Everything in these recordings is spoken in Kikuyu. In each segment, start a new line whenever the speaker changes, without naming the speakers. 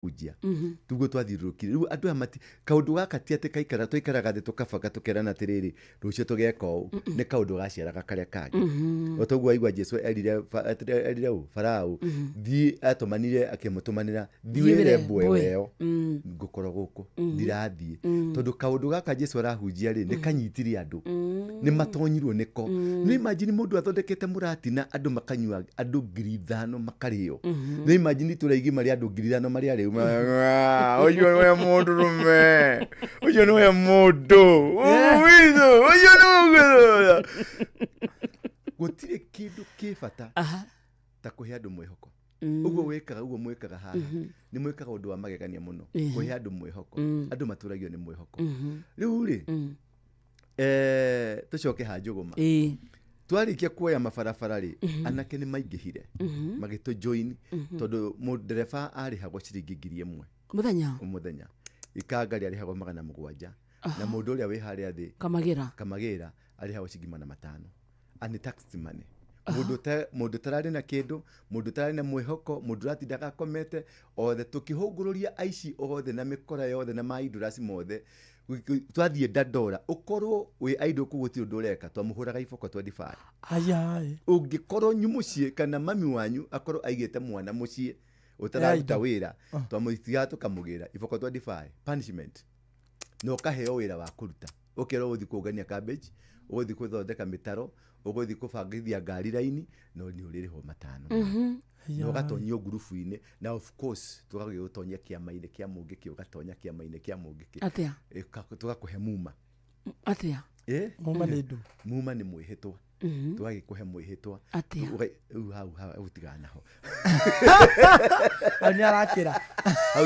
Kũhunjia tiguo twathiũrũrũkire. Rĩu andũ aya mati kaũndũ gaka ti atĩ kaikara twaikaraga thĩ tũkabanga tũkerana atĩrĩrĩ, rũciũ tũgeka ũũ. Nĩ kaũndũ gaciaraga karĩa kangĩ. O toguo waigua Jesu erire erire ũ Farao thiĩ, atũmanire akĩmũtũmanĩra, thiĩ wĩre mbwe ĩyo ngũkorwo gũkũ ndirathiĩ, tondũ kaũndũ gaka Jesu arahunjia rĩ, nĩ kanyitire andũ, nĩ matonyirwo nĩko. Nĩ imagine mũndũ athondekete mũratina, andũ makanyua, andũ 5,000 makarĩo. Nĩ imagine itũra igima rĩa andũ 5,000 marĩa rĩu ũcio nĩwe mũndũ rũme, ũcio nĩwe mũndũ witũ, ũcio nĩwe. Gũtirĩ kĩndũ kĩ bata ta kũhe andũ mwĩhoko. Ũguo wĩkaga, ũguo mwĩkaga haha, nĩ mwĩkaga ũndũ wa magegania mũno kũhe andũ mwĩhoko. Andũ matũragio nĩ mwĩhoko. Rĩu rĩ, tũcoke ha Njũgũma. Twarĩkia kuoya mabarabara rĩ, anake nĩ maingĩhire magĩtũ join, tondũ mũndereba arĩhagwo ciringi 1,000
mũthenya.
Mũthenya. Ikanga rĩarĩhagwo 700, na mũndũ ũrĩa wĩ harĩa thĩ
kamagĩra,
kamagĩra arĩhagwo ciringi 500, and tax money. Mũndũ ta mũndũ ũtararĩ na kĩndũ, mũndũ ũtararĩ na mwĩhoko, mũndũ ũratindaga akomete othe, tũkĩhũngũrũria aici othe na mĩkora yothe na maindũraci mothe. Twathiĩ Dandora, ũkorwo wĩ aindũ kũu gũtirĩ ũndũ ũreka, twamũhũraga iboko 25.
Ayaĩ.
Ũngĩkorwo nyu mũciĩ kana mami wanyu akorwo aigĩte mwana mũciĩ ũtararuta wĩra, twamũtigaga tũkamũgĩra iboko 25 punishment, na ũkaheo wĩra wa kũruta, ũkerwo ũgũthiĩ kũngania cabbage, ũgũthiĩ gũthondeka mĩtaro, ũgũthiĩ kũbangithia ngari raini, no nĩ ũrĩrĩhwo 500, na ũgatonyio ngurubu-inĩ, na of course tũgagĩgũtonyia kĩama-inĩ kĩa mũngĩkĩ, ũgatonya kĩama-inĩ kĩa mũngĩkĩ.
Atĩa?
Tũgakũhe muma.
Atĩa?
Muma nĩ ndũ?
Muma nĩ mwĩhĩtwa. Tũgagĩkũhe mwĩhĩtwa.
Atĩa?
Rĩu hau tigana naho.
Hau nĩ arakĩra.
Hau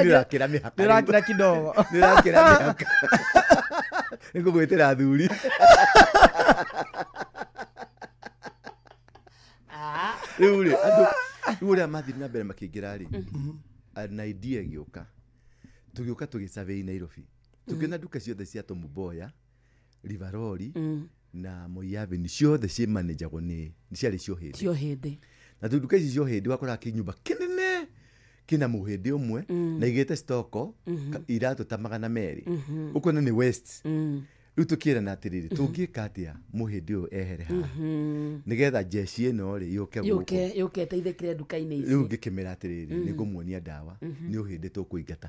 nĩ ũrakĩra mĩhaka.
Nĩ ũrakĩra kidogo.
Nĩ ũrakĩra mĩhaka. Nĩ ngũgwĩtĩra athuri. Rĩu rĩ, andũ rĩu ũrĩa mathire na mbere makĩingĩra rĩ, na idea ĩgĩũka, tũgĩũka tũgĩsurvey Nairobi, tũkĩona nduka ciothe cia Tom Mboya, Rivaroli na Moi Avenue ciothe ciĩ managagwo nĩ ciarĩ cio hĩndĩ.
Cio hĩndĩ.
Na nduka ici cio hĩndĩ wakoraga kĩnyũmba kĩnene kĩna mũhĩndĩ ũmwe na igĩte stoko iratũ ta 200, ũkona nĩ west. Rĩu tũkĩrana atĩrĩrĩ, tũngĩka atĩa mũhĩndĩ ũyũ ehere haha nĩgetha jeshi ĩno rĩ yũke gũkũ,
yũke ĩteithĩkĩre nduka-inĩ
rĩu
ici.
Ngĩkĩmera atĩrĩrĩ, nĩ ngũmuonia ndawa, nĩ ũhĩndĩ tũkũingata.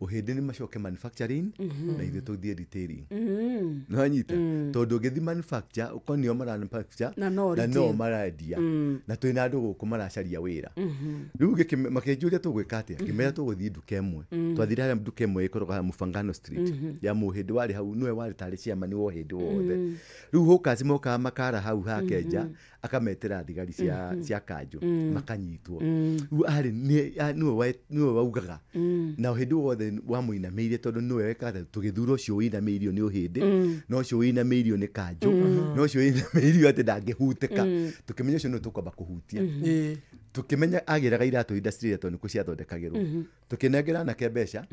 Ũhĩndĩ nĩ macoke manufacturing na ithuĩ tũthiĩ retailing. Nĩwanyita? Tondũ ũngĩthiĩ manufacture, ũkorwo nĩo mara manufacture
Na no
na no
retail.
marendia, na twĩna andũ gũkũ maracaria wĩra. Rĩu makĩnjũria tũgwĩka atĩa, ngĩmera tũgũthiĩ nduka ĩmwe. Twathire harĩa nduka ĩmwe ĩkoragwo harĩa Mfangano Street ya mũhĩndĩ warĩ hau, nĩwe warĩ tarĩ chairman wa ũhĩndĩ wothe. Rĩu hawkers mokaga makara hau hake nja, akametĩra thigari cia kanjũ makanyitwo. Rĩu arĩ nĩwe waugaga na ũhĩndĩ wothe wamũinamĩirie, tondũ nĩwe wekaga. Tũgĩthura ũcio ũinamĩirio nĩ ũhĩndĩ, na ũcio ũinamĩirio nĩ kanjũ, na ũcio ũinamĩirio atĩ ndangĩhutĩka. Tũkĩmenya ũcio nĩwe tũkwamba kũhutia. Tũkĩmenya agĩraga iratũ industry ĩrĩa, tondũ nĩkuo ciathondekagĩrwo. Tũkĩnengera anake mbeca,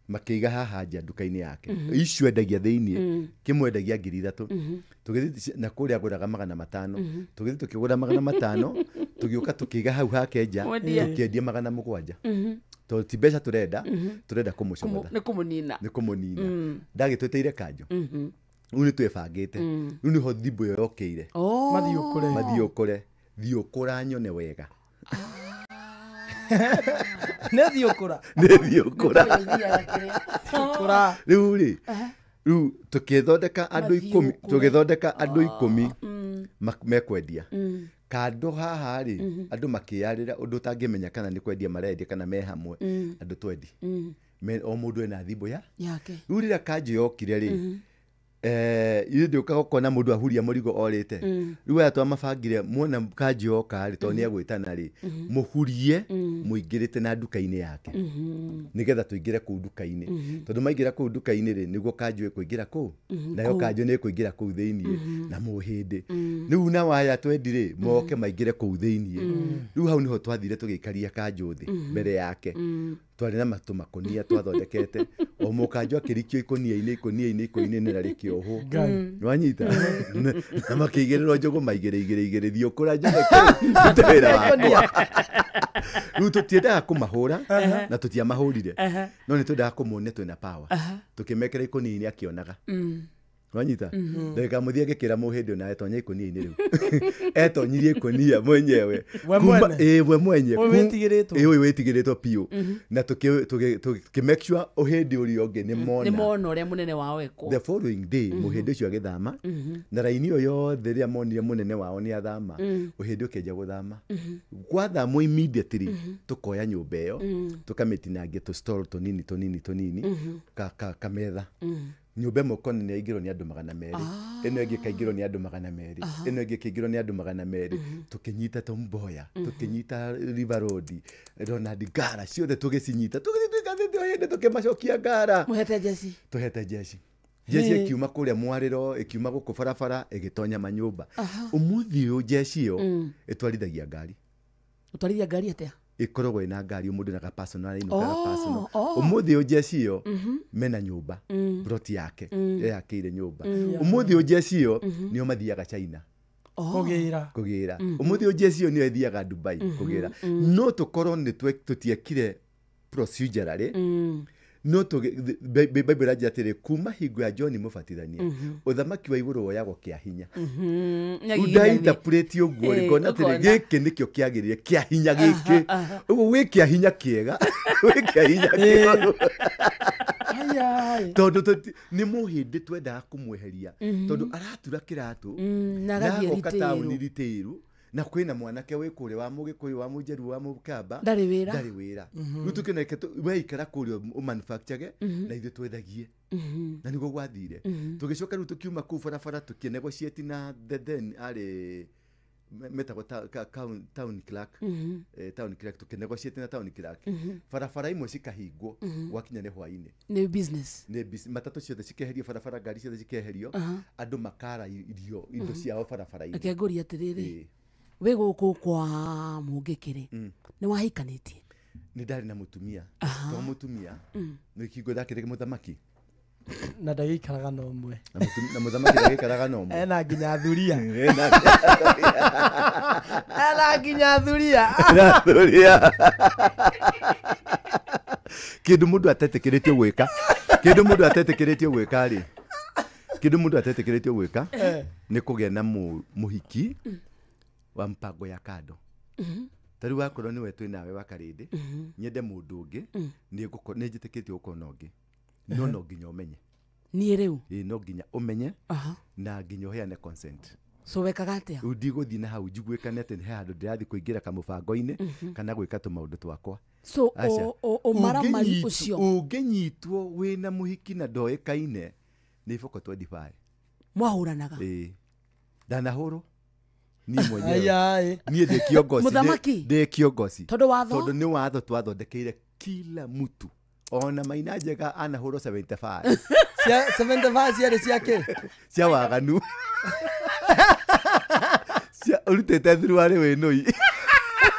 makĩiga haha nja nduka-inĩ yake. Icio endagia thĩiniĩ, kĩmwendagia 3,000, tũgĩthiĩ na kũrĩa agũraga 500. Tũgĩthiĩ tũkĩgũra 500, tũgĩũka tũkĩiga hau hake nja.
Mwendia.
Tũkĩendia 700, tondũ ti mbeca tũrenda, tũrenda kũmũcomotha.
Nĩ kũmũnina.
Nĩ kũmũnina. Ndagĩtwĩtĩire kanjũ. Rĩu nĩ twĩbangĩte, rĩu nĩho thimũ ĩyo yokĩire.
Oh.
Mathiĩ ũkũre.
Mathiĩ ũkũre, thiĩ ũkũra nyone wega.
Nĩ thiĩ ũkũra.
Nĩ thiĩ ũkũra.
Nĩ ithiaga kĩrĩa.
Kũra.
Rĩu rĩ, rĩu tũkĩthondeka andũ
Mathiĩ
10.
ũkũre.
Tũgĩthondeka andũ 10 mekwendia kando haha rĩ, andũ makĩyarĩra ũndũ ũtangĩmenya kana nĩ kwendia marendia kana me hamwe. Andũ twendi. O mũndũ ena thimũ ya
yake.
Rĩu rĩrĩa kanjũ yokire rĩ, ithuĩ ndũkaga ũkona mũndũ ahuria mũrigo orĩte. Rĩu aya twamabangire, muona kanjũ yoka rĩ, tondũ nĩ egwĩtana rĩ, mũhurie mũingĩrĩte na nduka-inĩ yake, nĩgetha tũingĩre kũu nduka-inĩ, tondũ maingĩra kũu nduka-inĩ rĩ, nĩguo kanjũ ĩkũingĩra kũu, nayo kanjũ nĩ ĩkũingĩra kũu thĩiniĩ na mũhĩndĩ. Rĩu na waya twendi rĩ, moke maingĩre kũu thĩiniĩ. Rĩu hau nĩho twathire tũgĩikaria kanjũ thĩ mbere yake. Twarĩ na matũ makonia twathondekete o mũkanjo akĩrikio ikũnia-inĩ ikũnia-inĩ ikũnia-inĩ na rĩkĩohwo.
Ngai.
Wanyita na makĩigĩrĩrwo njũgũma igĩrĩ igĩrĩ igĩrĩ, thiĩ ũkũra njũgũ, rute wĩra wakwa. Rĩu tũtiendaga kũmahũra na tũtiamahũrire, no nĩ twendaga kũmuonia twĩna power. Tũkĩmekĩra ikũnia-inĩ akĩonaga. Wanyita ndagĩka mũthia ngĩkĩra mũhĩndĩ onawe tonya ikũnia-inĩ. Rĩu etonyirie ikũnia mwenyewe.
We mwene?
Ĩĩ, we mwenye.
Ũyũ wĩtigĩrĩtwo?
Ĩĩ, ũyũ wĩtigĩrĩtwo biũ, na tũkĩ make sure ũhĩndĩ ũrĩa ũngĩ nĩ
nĩ
mona.
Mona ũrĩa mũnene wao ekwo.
The following day mũhĩndĩ ũcio agĩthama na raini ĩyo yothe. Rĩrĩa monire mũnene wao nĩ athama, ũhĩndĩ ũkĩanjia gũthama. Gwathamwo immediately tũkoya nyũmba ĩyo, tũkamĩtinangia tũ stall tũnini tũnini tũnini, kametha nyũmba ĩmwe ũkona nĩ yaingĩrwo nĩ andũ 200, ĩno ĩngĩ ĩkaingĩrwo nĩ andũ 200, ĩno ĩngĩ ĩkaingĩrwo nĩ andũ 200. Tũkĩnyita Tom Mboya, tũkĩnyita River Road, Ronald Ngara, ciothe tũgĩcinyita, tũgĩthiĩ hĩndĩ tũkĩmacokia Ngara.
Mũhete jeci?
Tũhete jeshi. Jeshi ĩkiuma kũrĩa mwarĩro, ĩkiuma gũkũ barabara, ĩgĩtonya manyũmba. Ũmũthĩ ũyũ jeshi ĩyo ĩtwarithagia ngari.
Ũtwarithia ngari atĩa?
Ĩkoragwo ĩna ngari, mũndũ na personal ainũkaga personal.
Oh.
Ũmũthĩ ũyũ jeshi ĩyo mena nyũmba, plot yake eyakĩire nyũmba. Ũmũthĩ ũyũ jeshi ĩyo nĩo mathiaga China
Oh.
Kũgĩra.
Kũgĩra. Ũmũthĩ ũyũ jeshi ĩyo nĩyo ĩthiaga Dubai kũgĩra. No tũkorwo nĩ tũtiekire procedurally, no Bible ĩranjĩra atĩrĩ, kuma hingo ya John Mũbatithania ũthamaki wa igũrũ woyagwo kĩa hinya. Rĩu ndainterpret ũguo rĩ, ngona atĩrĩ,
Ũkona.
Gĩkĩ nĩkĩo kĩagĩrĩire kĩa hinya gĩkĩ, ũguo gwĩ kĩa hinya kĩega, gwĩ kĩa hinya kĩoru.
Ayai.
Tondũ nĩ mũhĩndĩ twendaga kũmweheria tondũ aratura kĩratũ
na agathiĩ
agoka
ritĩĩru.
Taũni ritĩĩru, na kwĩna mwanake wĩ kũrĩa wa mũgĩkũyũ, wa mũnjaruo, wa mũkamba.
Ndarĩ wĩra.
Ndarĩ wĩra. Rĩu tũkĩona we ikara kũrĩa ũmanufacture na ithuĩ twethagie, na nĩguo gwathire. Tũgĩcoka rĩu tũkiuma kũu barabara, tũkĩnegotiate na the then arĩ metagwo town clerk, town clerk. Tũkĩnegotiate na town clerk, barabara imwe cikahingwo gwakinya nĩ hwainĩ.
Nĩ business.
Nĩ matatũ ciothe cikeherio barabara, ngari ciothe cikeherio, andũ makara irio indo ciao barabara-inĩ.
Reke ngũrie atĩrĩrĩ,
Ĩĩ.
wĩ gũkũ kwa mũngĩkĩrĩ, nĩ wahikanĩtie?
Nĩ ndarĩ na mũtumia. To mũtumia nĩ kingo ndakĩrĩ mũthamaki.
Na ndagĩikaraga na ũmwe.
Na mũthamaki ndagĩikaraga na ũmwe.
Ena nginya thuria, ena nginya thuria.
Thuria. Kĩndũ mũndũ atetĩkĩrĩtio gwĩka, kĩndũ mũndũ atetĩkĩrĩtio gwĩka rĩ, kĩndũ mũndũ atetĩkĩrĩtio gwĩka nĩ kũgĩa na mũhiki wa mpango ya kando. Ta rĩu wakorwo nĩwe twĩ nawe wa karĩndĩ, nyende mũndũ ũngĩ, nĩ njĩtĩkĩtio gũkorwo na ũngĩ, no no nginya ũmenye.
Niĩ rĩu?
Ĩĩ, no nginya ũmenye na nginya ũheane consent.
So wekaga atĩa?
Rĩu ndigũthiĩ na hau njiguĩkane atĩ he handũ ndĩrathiĩ kũingĩra kamũbango-inĩ kana gwĩka tũmaũndũ twakwa.
So
Aca.
ũmaramari ũcio.
Ũngĩnyitwo wĩna mũhiki na ndoĩkaine nĩ iboko 25.
Mwahũranaga?
Ĩĩ, ndanahũrwo niĩ mwenyewe.
Ayai.
Niĩ ndĩ kiongozi.
Mũthamaki?
Ndĩ kiongozi.
Tondũ watho?
Tondũ nĩ watho twathondekeire kila mtu, ona Maina Njega anahũrwo 75.
Cia 75 ciarĩ ciake.
Cia waganu, cia ũrutĩte thuruarĩ wĩ nũi.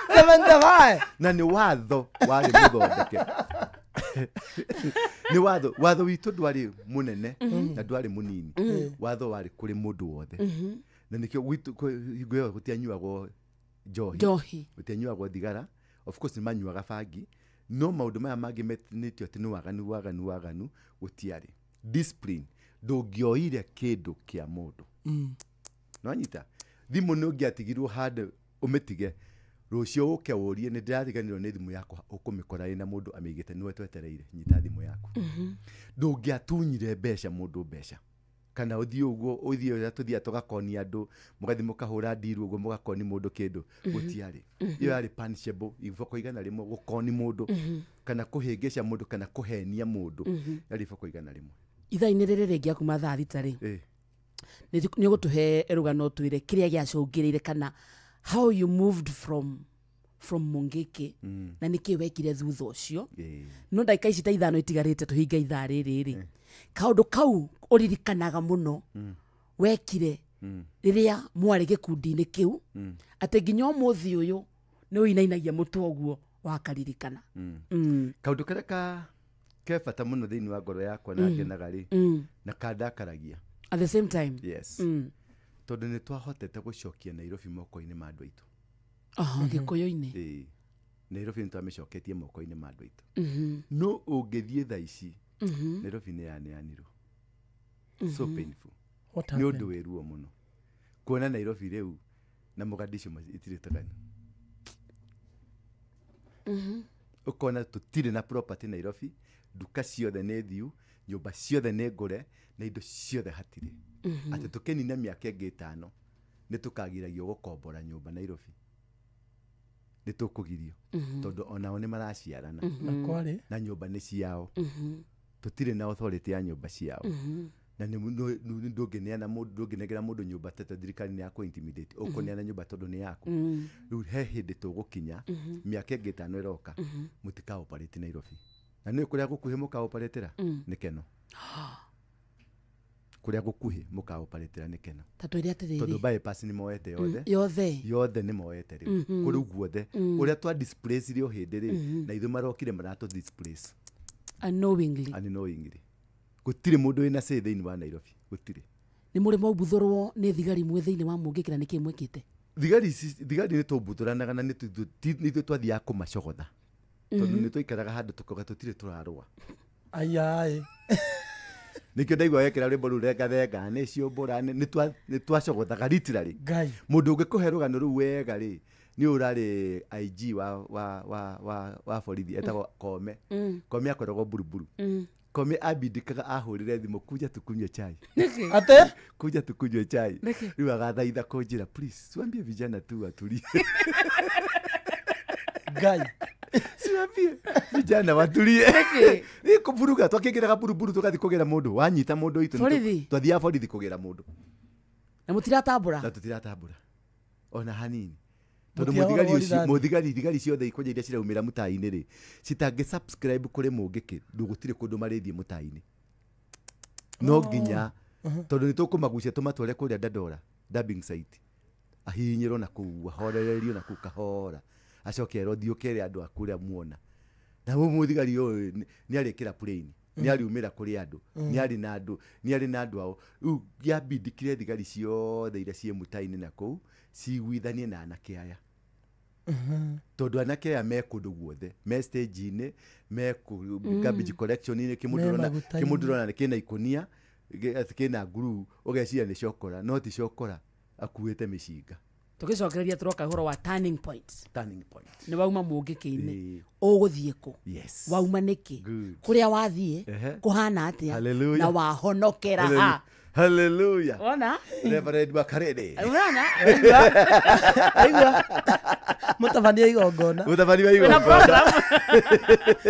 75.
Na nĩ watho warĩ mũthondeke, nĩ watho. Watho witũ ndwarĩ mũnene na ndwarĩ mũnini, watho warĩ kũrĩ mũndũ wothe, na nĩkĩo gwitũ hingo ĩyo gũtianyuagwo njohi.
Njohi.
Gũtianyuagwo thigara. Of course nĩ manyuaga bangi, no maũndũ maya mangĩ metanĩtio atĩ nĩ waganu waganu waganu gũtiarĩ. Discipline, ndũngĩoire kĩndũ kĩa mũndũ. Nwanyita thimũ nĩ ũngĩatigirwo handũ, ũmĩtige, rũciũ ũke ũrie, "Nĩ ndĩrariganĩrwo nĩ thimũ yakwa," ũkũmĩkora ĩna mũndũ amĩigĩte, nĩwe twetereire, nyita thimũ yaku. Ndũngĩatunyire mbeca mũndũ mbeca, kana ũthiĩ ũguo ũthiĩ ũrĩa tũthiaga tũgakonia andũ, mũgathiĩ mũkahũra ndiru ũguo, mũgakoni mũndũ kĩndũ, gũtiarĩ. Ĩyo yarĩ punishable iboko 100. Gũkoni mũndũ kana kũhĩngĩca mũndũ kana kũhenia mũndũ yarĩ iboko 100.
Ithaa-inĩ rĩrĩ rĩngĩ akuma thaa 6 rĩ,
Ĩĩ.
Nĩ ũgũtũhe rũgano, twĩre kĩrĩa gĩacũngĩrĩire kana how you moved from Mungiki na nĩkĩ wekire thutha ũcio. No ndagĩka ici ta 5 itigarĩte tũhinge ithaa rĩrĩ rĩ, kaũndũ kau ũririkanaga mũno wekire rĩrĩa mwarĩ gĩkundi-inĩ kĩu, atĩ nginya ũmũthĩ ũyũ nĩ ũinainagia mũtwe ũguo. Wakaririkana.
Kaundu karia ka ke bata muno thiini wa ngoro yakwa na ngenaga ri na kandakaragia
at the same time.
Yes. Tondu ni twahotete gucokia Nairobi moko-ini ma andu aitu. Gikuyu-ini. Nairobi ni twamicoketie moko-ini ma andu aitu. No ungithie thaa ici Nairobi ni yaneanirwo. So painful. Ni undu wi ruo muno kuona Nairobi riu na Mogadishu itirĩ tagani. Ukona tutire na property Nairobi, nduka ciothe nĩ thiu, nyũmba ciothe nĩ ngũre na indo ciothe hatirĩ. Atĩ tũkĩnina mĩaka ĩngĩ 5 nĩ tũkagiragio gũkombora nyũmba Nairobi. Nĩ tũkũgirio tondũ onao nĩ maraciarana na nyũmba nĩ ciao. Tũtirĩ na authority ya nyũmba ciao. Na nĩ ndũngĩneana mũndũ, ndũngĩnengera mũndũ nyũmba tete thirikari nĩ yakũ intimidate. Ũkũneana nyũmba tondũ nĩ yaku. Rĩu he hĩndĩ tũgũkinya mĩaka ĩngĩ 5 ĩroka mũtika operate Nairobi. Na nĩ kũrĩa gũkuhĩ mũkaoperatĩra nĩ keno. Kũrĩa gũkuhĩ mũkaoperatĩra nĩ keno.
Ta twĩre atĩrĩrĩ,
tondũ bypass nĩ moete yothe. Yothe nĩ moete rĩu. Kũrĩ guothe ũrĩa twa displace rĩ o hĩndĩ rĩ na ithuĩ marokire maratũ displace
unknowingly.
Unknowingly. Gũtirĩ mũndũ wĩna say thĩinĩ wa Nairobi. Gũtirĩ.
Nĩ mũrĩ mwabuthũrwo nĩ thigari mwĩ thĩinĩ wa Mũngĩkĩ na nĩkĩ mwĩkĩte?
Thigari nĩ tũmbuthũranaga na nĩ ithuĩ twathiaga kũmacogotha. Tondũ nĩ twaikaraga handũ tũkauga tũtirĩ tũrarũa.
Ayaĩ.
Nĩkĩo ndaigua wekĩra rwĩmbo rũu rengathenga nĩ ciũmbũra nĩ twacogothaga literally.
Ngai.
Mũndũ ũngĩkũhe rũgano rũu wega rĩ nĩ ũrarĩ IG wa borithi etagwo Kome. Kome akoragwo Buruburu. Kome abindikaga ahũrĩre thimũ kuja tukunywe chai.
Ate?
Kuja tukunywe chai. Rĩu agathaitha kũnjĩra please siwambie vijana tu watulie.
Ngai.
Siwambie vijana watulie. Nĩ kũburuga twakĩingĩraga Buruburu tũgathiĩ kũgĩra mũndũ wanyita mũndũ witũ twathiaga borithi kũgĩra mũndũ.
Na mũtiratambũra?
Na tũtiratambũra ona hanini. Tondũ mũthigari ũcio mũthigari thigari ciothe ikwanja iria ciraumĩra mũtai-inĩ rĩ citangĩ subscribe kũrĩ Mũngĩkĩ gũtirĩ kũndũ marĩthiĩ mũtai-inĩ. No nginya tondũ nĩ tũkũmagucia tũmatware kũrĩa Dandora dubbing site ahihinyĩrwo na kũu ahorererio na kũu kahora acoke erwo thiĩ ũkere andũ aku ũrĩa muona. Na ũyũ mũthigari ũyũ nĩ arĩkĩra plane nĩ ariumĩra kũrĩ andũ nĩ arĩ na andũ nĩ arĩ na andũ ao. Rĩu yambindĩkire thigari ciothe iria ciĩ mũtai-inĩ na kũu ciguithanie na anake aya. Tondũ anake aya me kũndũ guothe me stage-inĩ me garbage collection-inĩ kĩmũndũ ũrona kĩna ikũnia kĩna nguru ũgeciria nĩ cokora no ti cokora akuĩte mĩcinga.
Tũgĩcokereria tũroka ũhoro wa turning point.
Turning point.
Nĩ wauma Mũngĩkĩ-inĩ ũgũthiĩ kũ?
Yes.
Wauma nĩkĩ? Kũrĩa wathiĩ kũhana atĩa? Na wahonokera ha?
Hallelujah.
Ona?
Reverend Wakarede.
Ona?
Aigua. Mũtabania igongona.
Mũtabania wa igongona.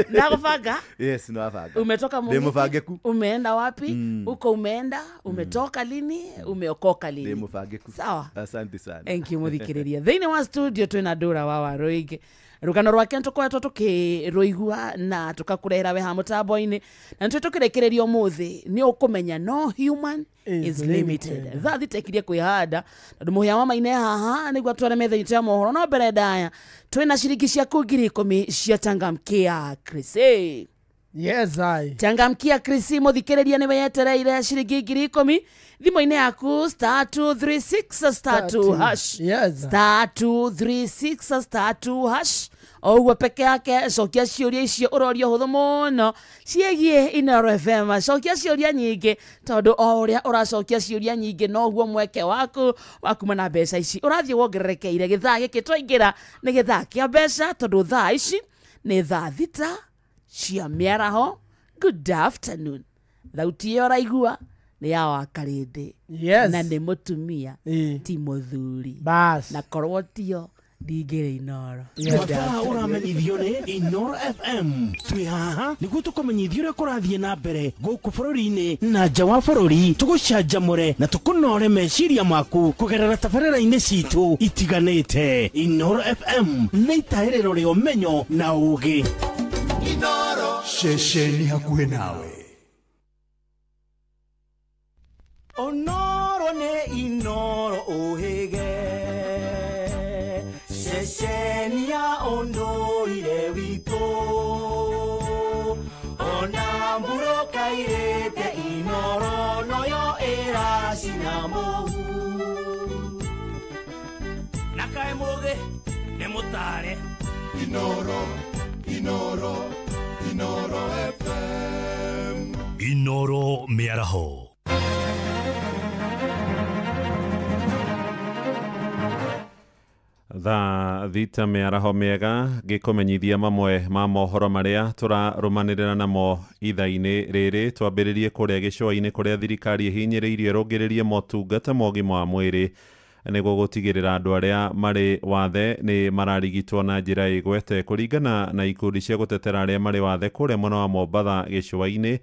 Na gũbanga?
Yes, no abanga.
Umetoka Mũngĩkĩ?
Ndĩ mũbangĩku.
Umeenda wapi? Uko umeenda? Umetoka lini? Umeokoka lini?
Ndĩ mũbangĩku.
Sawa.
Asante sana.
Thank you mũthikĩrĩria. Thĩinĩ wa studio twĩna Ndũra wa Waruinge. Rũgano rwake nĩtũkoretwo tũkĩrũigua na tũkakũrehera we ha mũtambo-inĩ na nĩtũĩ tũkĩrĩkĩrĩria ũmũthĩ nĩ ũkũmenya no human is limited. Thaa thitekirie kwĩhanda tondũ mũhĩa wa maine haha nĩguo atware metha itũ ya mohoro no mbere ndaya twĩna ciringi ciaku 10,000 cia Changamkia Krisi.
Yes, I.
Changamkia Krisi mũthikĩrĩria nĩwe yetereire ciringi 10,000 thimũ-inĩ yaku *236 *2#.
Yes.
*236 *2#. O ũguo peke yake cokia ciũria icio ũrorio hũthũ mũno ciĩgiĩ Inooro FM. Cokia ciũria nyingĩ tondũ o ũrĩa ũracokia ciũria nyingĩ noguo mweke waku wa kuma na mbeca ici ũrathiĩ wongererekeire. Gĩthaa gĩkĩ twaingĩra nĩ gĩthaa kĩa mbeca tondũ thaa ici nĩ thaa 6 cia mĩaraho. Good afternoon. Thauti ĩyo ũraigua nĩ ya Wakarĩndĩ.
Yes.
Na nĩ mũtumia ti mũthuri. Na korwo tio ndingĩrĩ Inooro.
Mathaa ũramenyithio nĩ Inooro FM. Twĩ haha nĩguo tũkũmenyithie ũrĩa kũrathiĩ na mbere gũkũ bũrũri-inĩ na nja wa bũrũri, tũgũcanjamũre na tũkũnore meciria maku kũgerera tabarĩra-inĩ citũ itiganĩte. Inooro FM nĩ itaĩrĩro rĩa ũmenyo na ũũgĩ.
Inooro ceceni hakuhĩ nawe.
Onoro ne Inooro ũhĩge ceceni ya ũndũire. Ĩikairĩte Inoro noyo ĩracina mũhu. Na kaĩ mũgĩ nĩ mũtare.
Inoro, Inoro, Inoro FM.
Inoro mĩaraho.
Thaa thita mĩaraho mĩega ngĩkũmenyithia mamwe ma mohoro marĩa tũrarũmanĩrĩra namo ithaa-inĩ rĩrĩ. Twambĩrĩrie kũrĩa gĩcũa-inĩ kũrĩa thirikari ĩhinyĩrĩirie ĩrũngĩrĩrie motungata ma ũgima wa mwĩrĩ nĩguo gũtigĩrĩra andũ arĩa marĩ wathe nĩ mararigitwo na njĩra ĩgwete. Kũringana na ikundi cia gũtetera arĩa marĩ wathe kũrĩa mwena wa Mombatha gĩcũa-inĩ,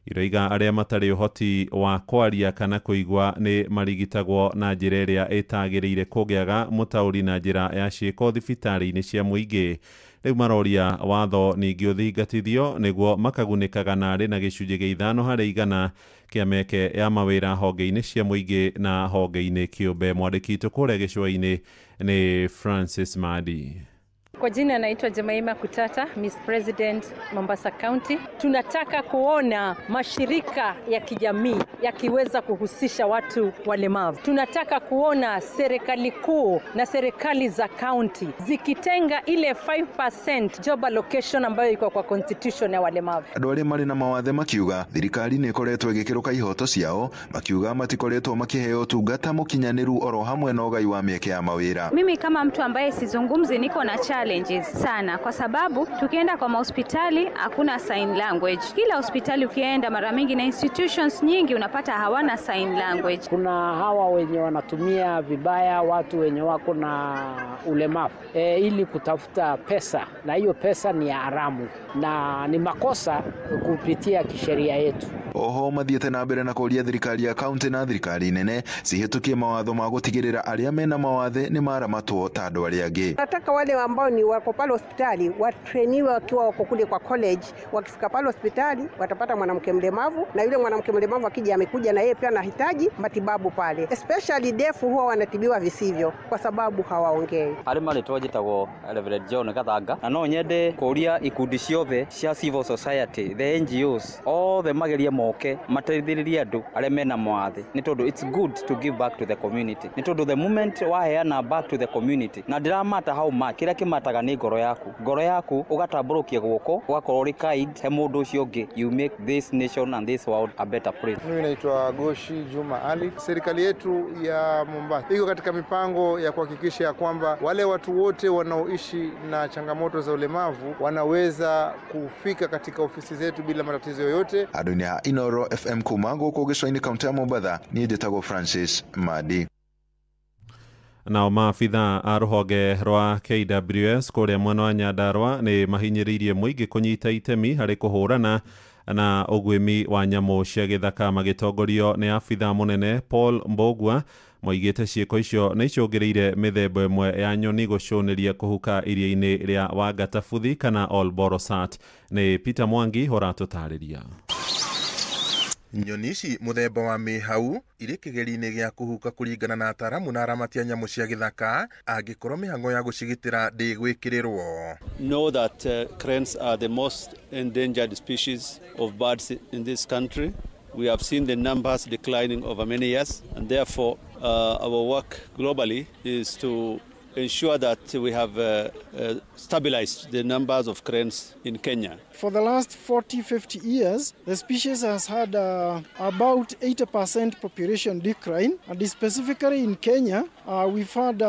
iroiga arĩa matarĩ ũhoti wa kwaria kana kũigua nĩ marigitagwo na njĩra ĩrĩa ĩtagĩrĩire kũngĩaga mũtaũri na njĩra ya ciĩko thibitarĩ-inĩ cia mũingĩ. Rĩu maroria watho ningĩ ũthingatithio nĩguo makagunĩkaga narĩ na gĩcunjĩ gĩa 5 harĩ 100 kĩa mĩeke ya mawĩra honge-inĩ cia mũingĩ na honge-inĩ kĩũmbe. Mwandĩki witũ kũrĩa gĩcũa-inĩ nĩ Francis Madi.
Kwa jina naitwa Jemaima Kutata, Miss President Mombasa County. Tunataka kuona mashirika ya kijamii yakiweza kuhusisha watu walemavu. Tunataka kuona serikali kuu na serikali za county zikitenga ile 5% job allocation ambayo iko kwa constitution ya walemavu.
Andũ arĩa marĩ na mawathe makiuga thirikari nĩ ĩkoretwo ĩgĩkĩrũka ihoto ciao, makiuga matikoretwo makĩheo ũtungata mũkinyanĩru oro hamwe na ũgai wa mĩeke ya mawĩra.
Mimi kama mtu ambaye sizungumzi niko na challenges sana, kwa sababu tukienda kwa mahospitali hakuna sign language. Kila hospitali ukienda mara mingi na institutions nyingi unapata hawana sign language.
Kuna hawa wenye wanatumia vibaya watu wenye wako na ulemavu ili kutafuta pesa, na hiyo pesa ni haramu na ni makosa kupitia kisheria yetu.
Oho mathiĩte na mbere na kũria thirikari ya kaunti na thirikari nene cihĩtũkie mawatho ma gũtigĩrĩra arĩa mena mawathe nĩ maramatwo ta andũ arĩa angĩ.
Nataka wale ambao ni wako pale hospitali watrainiwe wakiwa wako kule kwa college. Wakifika pale hospitali watapata mwanamke mlemavu, na yule mwanamke mlemavu akija amekuja na yeye pia anahitaji matibabu pale. Especially deaf huwa wanatibiwa visivyo kwa sababu hawaongei.
Harĩ marĩtwa njĩtagwo Reverend John Gathanga, na no nyende kũria ikundi ciothe cia civil society, the NGOs, othe magerie moke mateithĩrĩrie andũ arĩa mena mawathe, nĩ tondũ it's good to give back to the community. Nĩ tondũ the moment waheana back to the community, na ndiramata how much, kĩrĩa kĩmataga nĩ ngoro yaku. Ngoro yaku ũgatambũrũkia guoko, ũgakorwo ũrĩ kind he mũndũ ũcio ũngĩ. You make this nation and this world a better place.
Mimi naitwa Goshi Juma Ali. Serikali yetu ya Mombasa iko katika mipango ya kuhakikisha ya kwamba wale watu wote wanaoishi na changamoto za ulemavu wanaweza kufika katika ofisi zetu bila matatizo yoyote.
Adunia Inoro FM kuma gũkũ gĩcũa-inĩ kaunti ya Mombatha, niĩ njĩtagwo Francis Madi.
Nao maabitha a rũhonge rwa KWS kũrĩa mwena wa Nyandarua nĩ mahinyĩrĩirie mũingĩ kũnyita itemi harĩ kũhũrana na ũguĩmi wa nyamũ cia gĩthaka magĩtongorio nĩ abitha mũnene Paul Mbogua. Moigĩte ciĩko icio nĩ icũngĩrĩire mĩthemba ĩmwe ya nyoni gũcũnĩria kũhuka iria-inĩ rĩa Wangatabuthi kana Olborosat. Nĩ Peter Mwangi ũratũtarĩria.
Nyoni ici mũthemba wa mĩhau irĩ kĩgeri-inĩ gĩa kũhuka kũringana na ataaramu na aramati a nyamũ cia gĩthaka angĩkorwo mĩhang'o ya gũcigitĩra ndĩgwĩkĩrĩrwo.
Know that cranes are the most endangered species of birds in this country. We have seen the numbers declining over many years, and therefore our work globally is to ensure that we have stabilized the numbers of cranes in Kenya.
For the last 40-50 years, the species has had about 80% population decline, and specifically in Kenya, we've had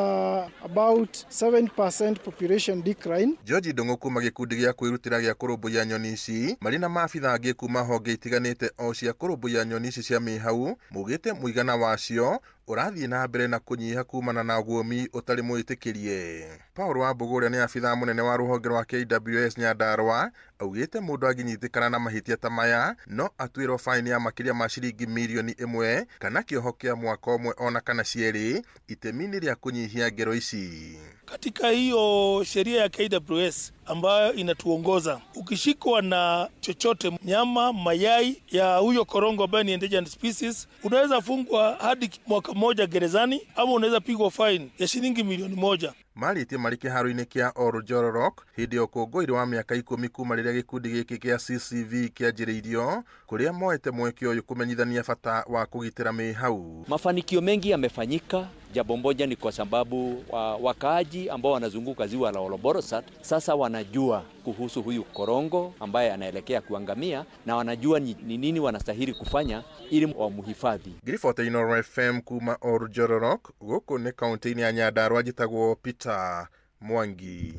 about 7% population decline.
George Ndung'u kuma gĩkundi gĩa kwĩrutĩra gĩa kũrũmbũiya nyoni ici marĩ na maabitha angĩ kuma honge itiganĩte o cia kũrũmbũiya nyoni ici cia mĩhau maugĩte mũigana wacio ũrathiĩ na mbere na kũnyiha kumana na ũguũmi ũtarĩ mwĩtĩkĩrie. Paul Wambũgũ ũrĩa nĩ abitha mũnene wa rũhonge rwa KWS Nyandarua augĩte mũndũ angĩnyitĩkana na mahĩtia ta maya no atuĩrwo faini ya makĩria ma ciringi mirioni 1 kana kĩoho kĩa mwaka ũmwe ona kana cierĩ itemi-inĩ rĩa kũnyihia ngero ici.
Katika hiyo sheria ya KWS ambayo inatuongoza, ukishikwa na chochote, nyama, mayai ya huyo korongo ambaye ni endangered species, unaweza fungwa hadi mwaka mmoja gerezani ama unaweza pigwa fine ya shilingi milioni 1.
Marĩtie marĩ kĩharo-inĩ kĩa Oljororok hĩndĩ ya ũkũngũĩri wa mĩaka 10 kuma rĩrĩa gĩkundi gĩkĩ kĩa CCV kĩanjĩrĩirio, kũrĩa moete mweke ũyũ kũmenyithania bata wa kũgitĩra mĩhau.
Mafanikio mengi yamefanyika. Jambo moja ni kwa sababu wakaaji ambao wanazunguka ziwa la Olborosat sasa wanajua kuhusu huyu korongo ambaye anaelekea kuangamia, na wanajua ni nini wanastahili kufanya ili wamhifadhi.
Ngiribota Inooro FM kuma Oljororok, gũkũ nĩ kaunti-inĩ ya Nyandarua, njĩtagwo Peter Mwangi.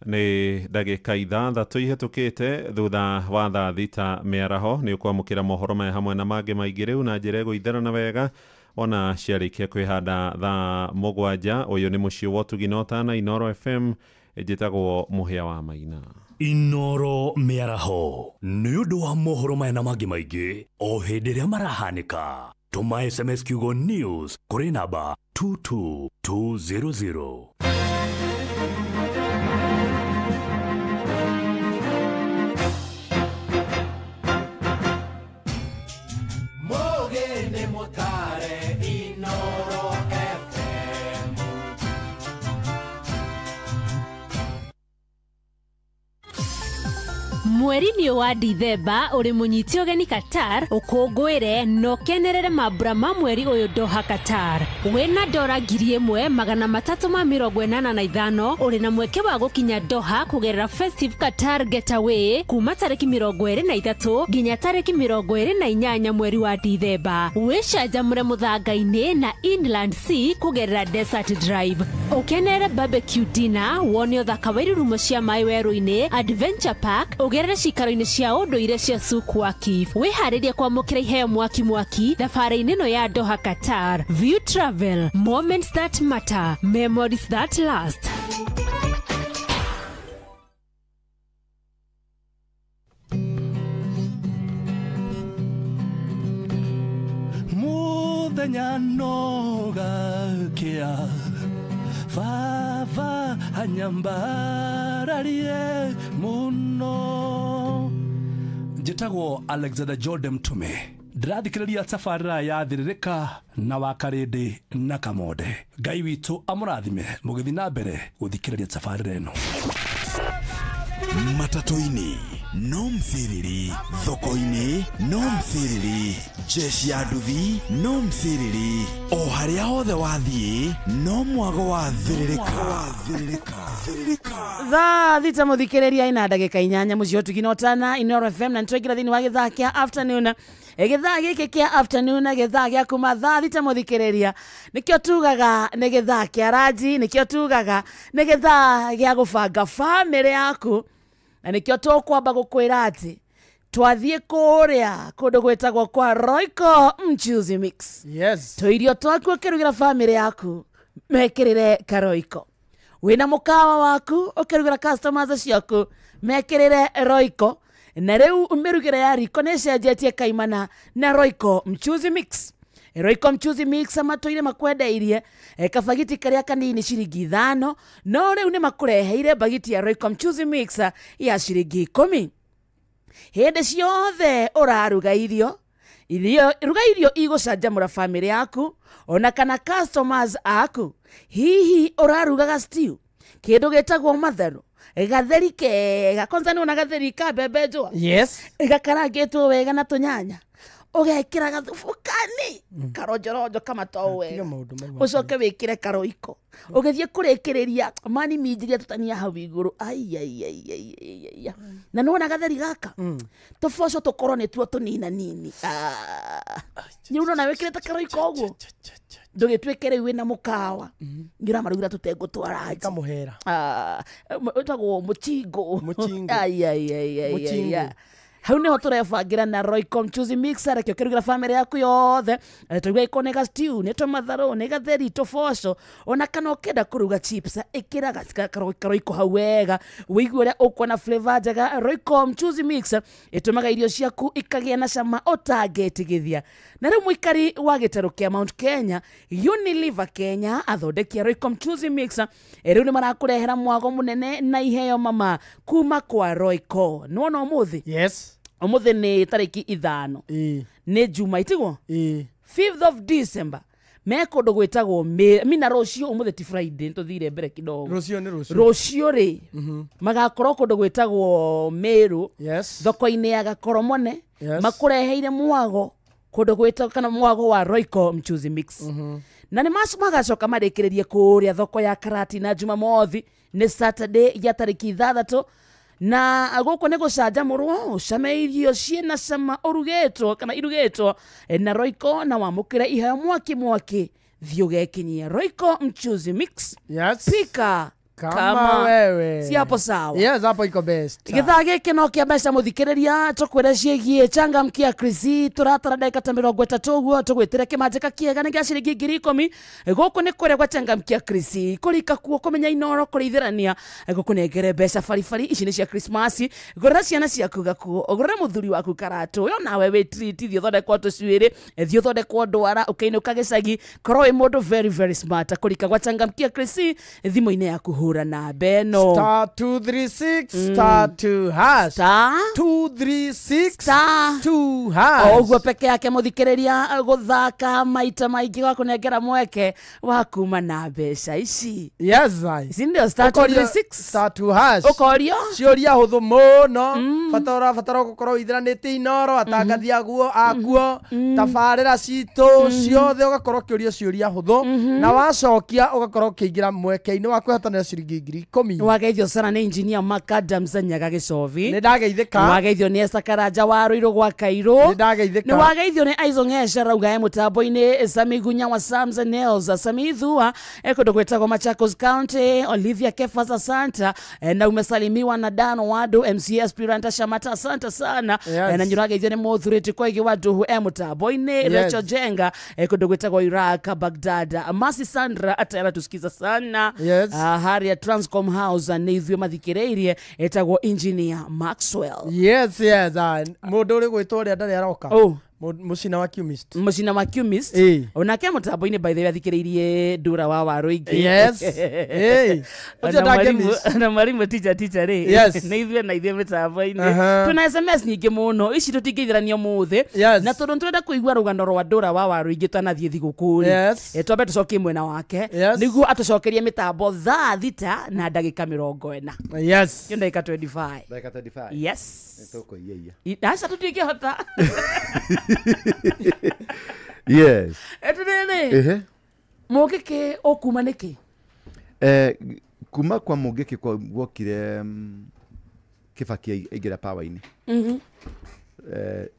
Nĩ ndagĩka 6 ihĩtũkĩte thutha wa thaa 6 mĩaraho. Nĩ ũkwamũkĩra mohoro maya hamwe na mangĩ maingĩ rĩu na njĩra ĩgũitherana wega ona ciarĩkia kwĩhanda thaa 7. Ũyũ nĩ mũciĩ wa ũtugi na ũtana, Inooro FM, njĩtagwo Mũhĩa wa Maina.
Inooro mĩaraho nĩ ũndũ wa mohoro maya na mangĩ maingĩ o hĩndĩ ĩrĩa marahanĩka. Tũma SMS kiugo news kũrĩ namba 22200.
Mweri-inĩ wa Dithemba ũrĩ mũnyiti ũgeni Qatar, ũkũngũĩre na ũkenerere mambura ma mweri ũyũ Doha Qatar. Wĩna dora 1385 ũrĩ na mweke wa gũkinya Doha kũgerera Festive Qatar Getaway kuma tarĩki 23 nginya tarĩki 28 mweri wa Dithemba. Wĩcanjamũre mũthanga-inĩ na Inland Sea kũgerera Desert Drive. Ũkenerere barbecue dinner, wone ũthaka wa irurumo cia maĩ werũ-inĩ, Adventure Park, ũgerere cikaro-inĩ cia ũndũire cia Souk Waqif. Wĩharĩrie kwamũkĩra iheo mwaki mwaki thabarĩ-inĩ ĩno ya Doha Qatar. View Travel, moments that matter, memories that last.
Muthenya no gakia baba anyambararie muno. Njĩtagwo Alexander Jordan Mtume, ndĩrathikĩrĩria tabarĩra ya Thĩrĩrĩka na Wakarĩndĩ na Kamonde. Ngai witũ amũrathime mũgĩthiĩ na mbere gũthikĩrĩria tabarĩra ĩno.
Matatũ-inĩ no mthiriri, thoko-inĩ no mthiriri, jeshi ya nduthi no mthiriri, o harĩa hothe wathiĩ no mwago wa Thĩrĩrĩka.
Thaa 6 mũthikĩrĩria ina ndagĩka 8 mũciĩ ũtugi na ũtana Inooro FM, na nĩtwaingĩra thĩinĩ wa gĩthaa kĩa afternoon. Gĩthaa gĩkĩ kĩa afternoon, gĩthaa gĩa kuma thaa 6 mũthikĩrĩria, nĩkĩo tugaga nĩ gĩthaa kĩa ranji, nĩkĩo tugaga nĩ gĩthaa gĩa gũbanga bamĩrĩ yaku, na nĩkĩo tũkwamba gũkwĩra atĩ twathiĩ kũrĩa kũndũ gwĩtagwo kwa Royco Mchuzi Mix.
Yes.
Tũirio twaku ũkĩrugĩra bamĩrĩ yaku mekĩrĩre karoiko. Wĩna mũkawa waku ũkĩrugĩra customers ciaku mekĩrĩre Royco, na rĩu mĩrugĩre ya riko nĩ ĩcenjetie kaimana na Royco Mchuzi Mix. Royco Mchuzi Mix matũire makwendeirie kabagiti karĩa kanini ciringi 5, no rĩu nĩ makũreheire bagiti ya Royco Mchuzi Mix ya ciringi 10. Hĩndĩ ciothe ũraruga irio, ruga irio igũcanjamũra bamĩrĩ yaku ona kana customers aku. Hihi ũrarugaga stew, kĩndũ gĩtagwo matharũ, gatheri kega, kwanza nĩ wona gatheri ka mbembe njũa?
Yes.
Gakarangĩtwo wega na tũnyanya, ũgekĩra gathubu kani karonjoronjo kamatoo wega, ũcoke wĩkĩre karoiko, ũgĩthiĩ kũrĩkĩrĩria mani minjiria tũtania hau igũrũ. Aiaiaiaiaia. Na nĩwona gatheri gaka tũboco tũkorwo nĩtuo tũnina nini. Nĩ ũrona wĩkĩrĩte karoiko ũguo, ndũgĩtuĩke rĩu wĩna mũkawa nĩ ũramarugĩra tũtengũ twa ranji
kamũhera,
wĩtagwo mũchingo. Aiaiaiaia. Hau niho tũrebangĩra na Royco Mchuzi Mix, rekio ũkĩrugĩra bamĩrĩ yaku yothe. Tũruga iko nĩ ga stew, nĩ tũmatharũ, nĩ gatheri, tũboco, ona kana ũkĩenda kũruga chips, ĩkĩra karoiko hau wega, wĩigue ũrĩa ũkuona flavor njega. Royco Mchuzi Mix ĩtũmaga irio ciaku ikagĩa na cama ũtangĩtigithia. Na rĩu mũikari wa gĩtarũ kĩa Mount Kenya, Unilever Kenya, athondeki a Royco Mchuzi Mix rĩu nĩ marakũrehera mwago mũnene na iheo mama kuma kwa Royco. Nĩwona ũmũthĩ?
Yes.
Ũmũthĩ nĩ tarĩki 5. Nĩ Juma itiguo? 5th of December. Me kũndũ gwĩtagwo mina rũciũ ũmũthĩ ti Friday tũthire mbere kidogo.
Rũciũ nĩ rũciũ.
Rũciũ rĩ magakorwo kũndũ gwĩtagwo Meru.
Yes.
Thoko-inĩ ya Gakoromone.
Yes.
Makũreheire mwago kũndũ gwĩtagwo kana mwago wa Royco Mchuzi Mix. Na nĩ magacoka marĩkĩrĩrie kũrĩa thoko ya Karati na Jumamothi nĩ Saturday ya tarĩki 6 na gũkũ nĩ gũcanjamũrwo ũcame irio ciĩna cama ũrugĩtwo kana irugĩtwo na Royco na wamũkĩre iheo mwaki mwaki thiĩ ũgekinyia Royco Mchuzi Mix.
Yes.
Pika
Kama wewe.
Si hapo sawa.
Yes, hapo iko best.
Githaa gĩkĩ no kĩa mbeca mũthikĩrĩria tũkwĩre ciĩgiĩ changamkia Chrissy tũratara ndagĩka ta 30 ũguo tũgwĩtĩre kĩmanjĩka kĩega nĩ gĩa ciringi 10,000 gũkũ nĩ kũrĩa gwa changamkia Chrissy kũrika kuo kũmenya inoro kũrĩithĩrania gũkũnengere mbeca baribari ici nĩ cia Christmas gũrĩra ciana ciaku gakuo ũgũrĩre mũthuri waku karatũ yo nawe wĩ treat thiĩ ũthondekwo tũcuĩrĩ thiĩ ũthondekwo ndwara ũkĩinũka gĩcagi korwo wĩ mũndũ very very smart kũrika gwa changamkia Chrissy thimũ-inĩ yaku hũra na beno
star 236 star 2 hash
star
236
star
2 hash
oguo peke yake muthikiriria guthaka maita maingi wa kunengera mweke wa kuma na mbeca ici.
Yes, I.
Ici ndio star 236
star 2 hash
ukorio
ciũria hũthũ mũno bata ũrabatara gũkorwo ũithĩranĩtie inoro atangathi aguo akuo tabarĩra citũ ciothe ũgakorwo ũkĩũria ciũria hũthũ na wacokia ũgakorwo ũkĩingĩra mweke-inĩ wa kwĩhotanĩra ciringi 10,000.
Wageithio sana nĩ engineer Makadams Nyaga Gĩcovi.
Nĩ ndageithĩka.
Wageithio nĩ Esther Karanja wa Ruiru gwa Kairũ.
Nĩ ndageithĩka.
Nĩ wageithio nĩ Aizo Ng'esha rauga e mũtambo-inĩ Sami Gunya wa Sams and Nails Sami Thua kũndũ gwĩtagwo Machakos County Olivia Kefas asanta na umesalimiwa na Dan Wadu MC Aspirant Shamata asanta sana.
Yes.
Na nyurageithio nĩ Mũthurĩti Koigi wa Nduhu e mũtambo-inĩ.
Yes.
Rachel Jenga kũndũ gwĩtagwo Iraq Baghdad Masi Sandra atayara tusikiza sana.
Yes.
Haria Transcom House nĩ ithuĩ mathikĩrĩirie etagwo Engineer Maxwell.
Yes, yes. Mũndũ ũrĩ gwĩtwo ũrĩa ndarĩ aroka.
Oh.
Mũcina wa Cumist.
Mũcina wa Cumist. Onake mũtambo-inĩ by the way athikĩrĩirie Ndura wa Waruingi.
Yes. Hey. Ũcio ndangĩmiss.
Na mwarimu teacher rĩ.
Yes.
Nĩ ithuĩ na ithuĩ mĩtambo-inĩ. Twĩna SMS nyingĩ mũno ici tũtingĩithĩrania ũmũthĩ.
Yes.
Na tondũ nĩtũrenda kũigua rũgano rwa Ndura wa Waruingi twanathiĩ thigũkũ rĩ.
Yes.
Twambe tũcokie mwena wake.
Yes.
Nĩguo atũcokerie mĩtambo thaa 6 na ndagĩka 40.
Yes.
Kĩo ndagĩka 25.
Ndagĩka 25.
Yes.
Nĩtũkũiyaia.
Aca tũtingĩhota.
Yes.
Etiriri.
Ehe.
Mũngĩkĩ ũkuma nĩkĩ?
Kuma kwa Mũngĩkĩ gwokire Kibaki aingĩra power-inĩ.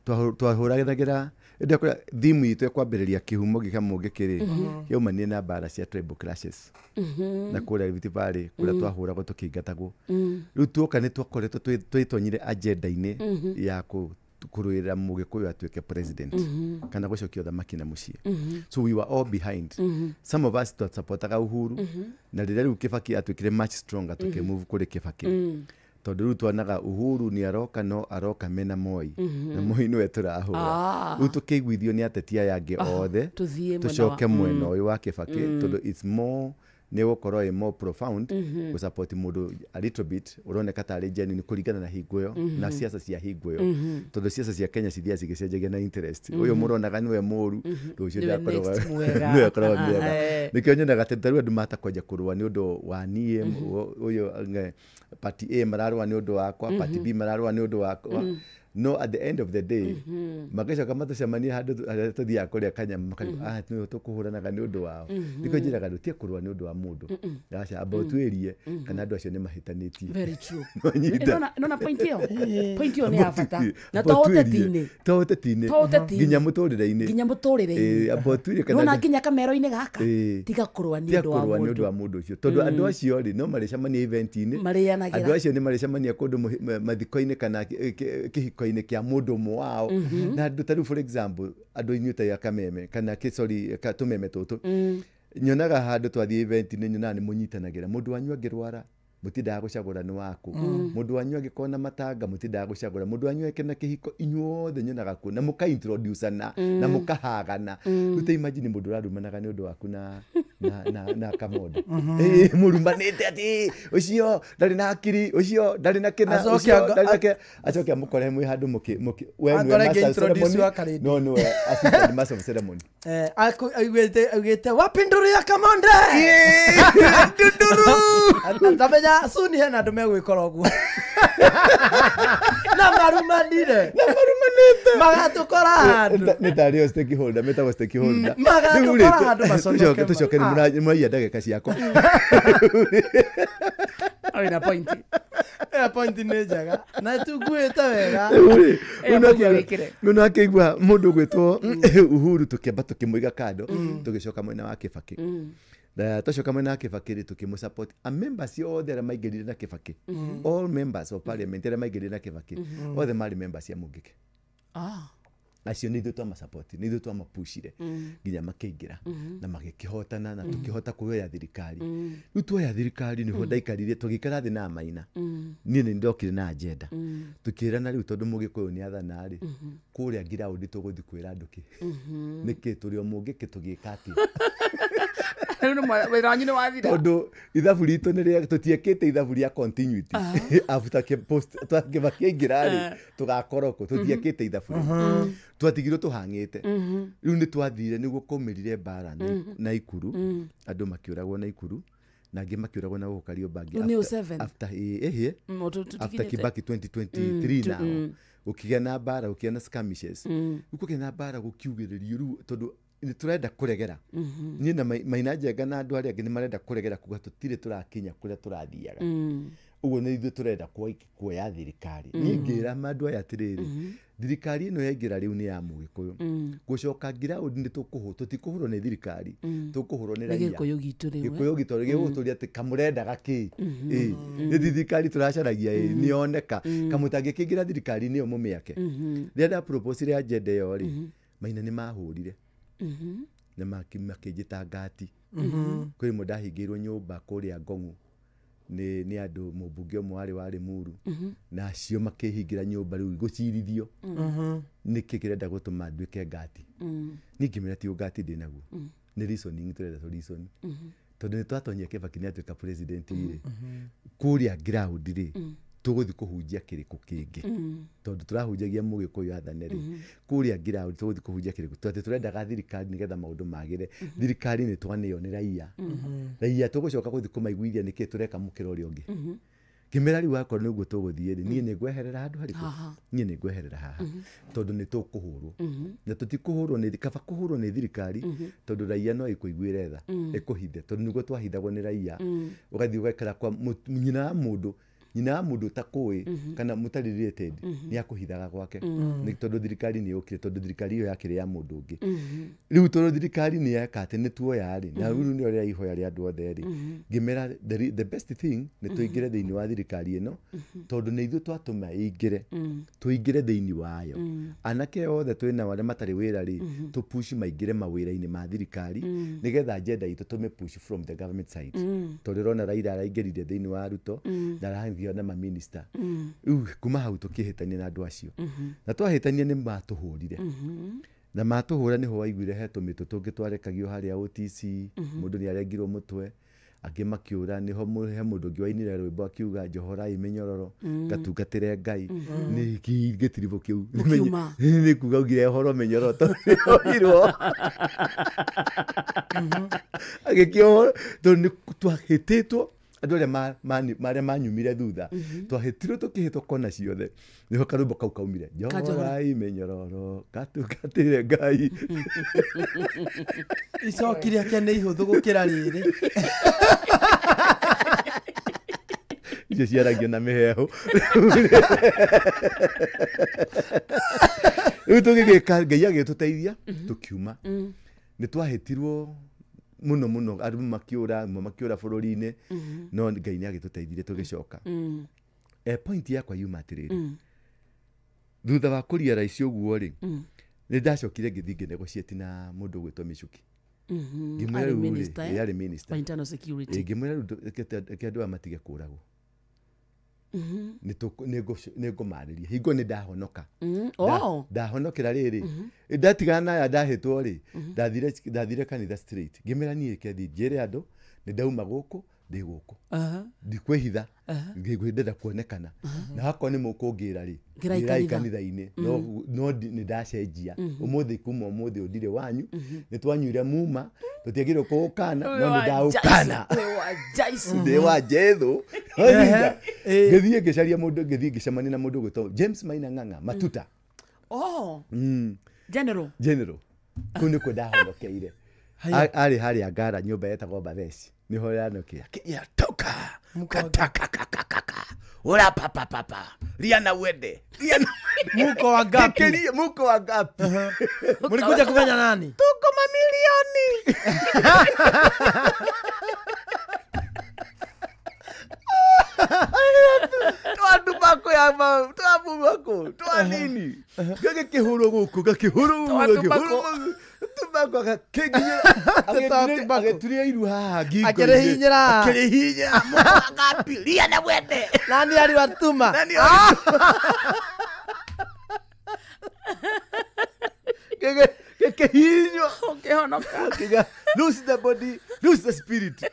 Twahũragĩra ndakora thimu itũ kwambĩrĩria kĩhumo gĩka Mũngĩkĩ rĩ yaumanire na mbara cia tribal clashes na kũrĩa Rift Valley kũrĩa twahũragwo tũkĩingatagwo. Rĩu tuoka nĩ twakoretwo twĩtonyire agenda-inĩ ya kũrũĩrĩra Mũgĩkũyũ atuĩke president kana gũcokia ũthamaki na mũciĩ. So we were all behind. Some of us twasupportaga Uhuru na rĩrĩa rĩu Kibaki atuĩkire much stronger tũkĩmove kũrĩ Kibaki. Tondũ rĩu twonaga Uhuru nĩ aroka no aroka mena Moi na Moi nĩwe tũrahũra. Rĩu tũkĩiguithio nĩ ateti aya angĩ othe tũcoke mwena ũyũ wa Kibaki tondũ it's more nĩ gũkorwo ĩ more profound gũsupport mũndũ a little bit ũroneka tarĩ genuine kũringana na hingo ĩyo na siasa cia hingo ĩyo tondũ siasa cia Kenya cithiaga cigĩcenjagia na interest. Ũyũ mũronaga nĩwe mũru rũciũ nĩwe akoragwo mwega. Nĩkĩo nyonaga atĩ tarĩu andũ mahota kwanjia kũrũa nĩ ũndũ wa niĩ ũyũ party A mararũa nĩ ũndũ wakwa party B mararũa nĩ ũndũ wakwa. No at the end of the day magicoka matucemanie handu haria tuthiaga kuria kanyama makariga ah niwe tukuhuranaga ni undu wao. Niko njiraga andu tie kurua ni undu wa mundu aca amba utwirie kana andu acio ni mahitanitie.
Very true. Nona point iyo point iyo ni ya bata na to uteti-ini
to uteti-ini nginya muturire-ini amba utwirie kana
nona nginya kamero-ini gaka tiga kurua ni undu
wa mundu ucio tondu andu acio ri no maricemania event-ini andu acio ni maricemania kundu mathiko-ini kana kihiko-ini kia mundu umwe wao. Na andu ta riu for example andu inyuĩ ta kameme kana sorry tumeme tutu nyonaga handu twathie event-inĩ nyonaga nĩ mũnyitanagĩra mundu wanyu angĩrwara mutindaga gucagura ni waku mundu wanyu angĩkona matanga mutindaga gucagura mundu wanyu ekena kihiko inyuothe nyonaga ku na muka introduce na mukahagana. Rĩu ta imagine mundu ũrarumanaga nĩ ũndũ waku na na Kamonde. Murumanite ati ucio ndari na akiri, ucio ndari na kina, ucio ndari na kina. Acoke amukore mwi handu muki we niwe master of ceremony. No no, assistant master of ceremony.
Aiguite wapinduria Kamonde.
Ndunduru.
Ndamenya suni hena andu megwikora uguo. Na marumanire.
Na marumanite.
Magatukora handu.
Nĩ tarĩ o stakeholder, metagwo stakeholder.
Magatukora handu maconoke.
Tucoke nĩ mũraiya ndagĩka ciakwa.
Ĩna point.
Ĩna point nĩ njega. Na tuguĩte wega.
Rĩu akĩigua mũndũ ũgwĩtwo Uhuru tũkĩamba tũkĩmũiga kando, tũgĩcoka mwena wa Kibaki. Twacoka mwena wa Kibaki rĩ tũkĩmũ support a members othe arĩa maingĩrire na Kibaki. All members of parliament arĩa maingĩrire na Kibaki othe marĩ members ya Mũngĩkĩ. Acio nĩ ithuĩ twamasupport, nĩ ithuĩ twamapushire nginya makĩingĩra na magĩkĩhotana na tũkĩhota kuoya thirikari. Rĩu tuoya thirikari nĩho ndaikarire tũgĩikara thĩ na Maina. Niĩ nĩ ndokire na agenda. Tũkĩrana rĩu tondũ Mũgĩkũyũ nĩ athana rĩ, kũrĩa ngiraũndi tũgũthiĩ kwĩra andũ kĩ. Nĩkĩ tũrĩ o Mũngĩkĩ tũgĩka atĩa?
Wĩra wanyu nĩ wathira.
Tondũ ithabu ritũ nĩ tũtiekĩte ithabu rĩa continuity. After post Kibaki aingĩra rĩ, tũgakorwo kũ tũtiekĩte ithabu rĩu. Twatigirwo tũhang'ĩte. Rĩu nĩ twathire nĩguo kwaumĩrire mbara Naikuru, andũ makĩũragwo Naikuru na angĩ makĩũragwo na gũkũ Kariobangi after after Kibaki 2023 now. Gũkĩgĩa na mbara, gũkĩgĩa na skirmishes. Rĩu kũgĩa na mbara gũkiugĩrĩrio rĩu tondũ nĩ tũrenda kũregera. Niĩ na Maina Njenga na andũ arĩa angĩ nĩ marenda kũregera kuga tũtirĩ tũrakinya kũrĩa tũrathiaga. Ũguo nĩ ithuĩ tũrenda kuoya thirikari. Niĩ ngĩra andũ aya atĩrĩrĩ, thirikari ĩno yaingĩra rĩu nĩ ya Mũgĩkũyũ. Gũcoka ngiraũndi nĩ tũkũhũrwo, tũtikũhũrwo nĩ thirikari, tũkũhũrwo nĩ raia.
Gĩkũyũ gitũ rĩu.
Gĩkũyũ gitũ gĩgũtũria atĩ kamũrendaga kĩ. Nĩ thirikari tũracaragia ĩ, nĩ yoneka. Kamũtangĩkĩingĩra thirikari-inĩ ĩyo mũmĩake. Rĩrĩa ndaproposire agenda ĩyo rĩ, Maina nĩ mahũrire. Na makĩnjĩta ngati. Kwĩ rĩmwe ndahingĩirwo nyũmba kũrĩa Ngong'u nĩ andũ mũmbunge ũmwe warĩ wa Limuru, na acio makĩhingĩra nyũmba rĩu gũcirithio nĩkĩ kĩrenda gũtũma nduĩke ngati. Niĩ ngĩmwĩra ti ũngati ndĩnaguo, nĩ reasoning tũrenda tũ reason. Tondũ nĩ twatonyia Kibaki nĩ atuĩka president rĩ, kũrĩa ground rĩ, tũgũthiĩ kũhunjia kĩrĩkũ kĩngĩ. Tondũ tũrahunjagia Mũgĩkũyũ athane rĩ, kũrĩa ground tũgũthiĩ kũhunjia kĩrĩkũ. Tondũ tũrendaga thirikari nĩgetha maũndũ magĩre. Thirikari nĩ twaneo nĩ raia. Raia tũgũcoka gũthiĩ kũmaiguithia nĩkĩ tũreka mũkĩra ũrĩa ũngĩ. Ngĩmera rĩu akorwo nĩguo tũgũthiĩ rĩ, niĩ nĩ ngweherera handũ harĩkũ? Niĩ nĩ ngweherera haha. Tondũ nĩ tũkũhũrwo. Na tũtikũhũrwo nĩ kaba kũhũrwo nĩ thirikari, tondũ raia no ĩkũiguĩre tha, ĩkũhithe. Tondũ nĩguo twahithagwo nĩ raia. Ũgathiĩ ũgaikara kwa nyina wa mũndũ, nyina wa mũndũ ũtakũĩ kana mũtarĩ related nĩ akũhithaga gwake. Nĩ tondũ thirikari nĩ yũkire, tondũ thirikari ĩyo yakĩrĩ ya mũndũ ũngĩ. Rĩu tondũ thirikari nĩ yeka atĩ nĩ tuoya rĩ, na rĩu nĩrĩo rĩa ihoya rĩa andũ othe rĩ, ngĩmera the best thing nĩ tũingĩre thĩinĩ wa thirikari ĩno, tondũ nĩ ithuĩ twatũma ĩingĩre, tũingĩre thĩinĩ wayo. Anake othe twĩnao arĩa matarĩ wĩra rĩ, tũpush maingĩre mawĩra-inĩ ma thirikari, nĩgetha agenda itũ tũmĩpush from the government side. Tondũ ũrona Raila araingĩrire thĩinĩ wa Ruto, na arahingio na maminista. Rĩu kuma hau tũkĩhĩtania na andũ acio. Na twahĩtania nĩ matũhũrire. Na matũhũra nĩho waiguire he tũmĩtũ tũngĩ twarekagio harĩa OTC, mũndũ nĩ arengirwo mũtwe, angĩ makĩũra. Nĩho he mũndũ ũngĩ wainire rwĩmbo akiuga njohorai mĩnyororo, ngatungatĩre Ngai. Nĩ gĩtiribũ kĩu. Nĩ kuga augire horo mĩnyororo tondũ nĩohirwo. Agĩkĩohoro tondũ nĩ twahĩtĩtwo andũ arĩa marĩa manyumire thutha, twahĩtirwo tũkĩhĩtwo kona ciothe. Nĩho karwĩmbo kau kaumire, njohorai mĩnyororo ngatungatĩre Ngai.
Icoki rĩake nĩ ihũthũ gũkĩra rĩrĩ.
Icio ciaragio na mĩheehũ. Rĩu tũgĩgĩka, Ngai agĩtũteithia tũkiuma. Nĩ twahĩtirwo mũno mũno, andũ makĩũra, makĩũra bũrũri-inĩ, no Ngai nĩ agĩtũteithirie tũgĩcoka. Point yakwa yuma atĩrĩrĩ, thutha wa kũria raici ũguo rĩ, nĩ ndacokire ngĩthiĩ ngĩnegotiate na mũndũ ũgwĩtwo Michuki. Ngĩmwĩra rĩu rĩ, arĩ minister
wa internal security.
Ngĩmwĩra rĩu reke andũ aya matige kũragwo. Nĩ ngũmarĩria hingo nĩ ndahonoka. Ndahonokera rĩrĩ ndatigana naya ndahĩtwo rĩ, ndathire kanitha straight ngĩmera niĩ kethi njĩre andũ nĩ ndauma gũkũ ndĩ gũkũ ndikwĩhitha ngĩndenda kuonekana na hakorwo nĩ mũkũngĩra rĩ ngĩrai kanitha-inĩ no nĩ ndacenjia ũmũthĩ kuma ũmũthĩ ũndirĩ wanyu nĩ twanyuire muma tũtiagĩrĩirwo kũũkana no nĩ ndaũkana ndĩ wa Jesũ. Ngĩthiĩ ngĩcaria mũndũ, ngĩthiĩ ngĩcemania na mũndũ ũgwĩtwo James Maina Ng'ang'a Matuta.
General
kũu nĩkuo ndahonokeire. Arĩ harĩa Ngara nyũmba yetagwo Batheci niho yanokia ya toka katakakakaka ura papa papa riana wende riana
muko wangapi
muko wangapi
mlikuja kufanya nani
tuko mamilioni. Twatubako ya twabubako twa nini gagikihurwo guku gakihurwo gakihurwo tubako akakiginya agituria iru haha ngingo
akirihinyira
akirihinyira muko riana wende
nani aliwatuma
nani gekehinyo
ukihonoka
lose the body lose the spirit.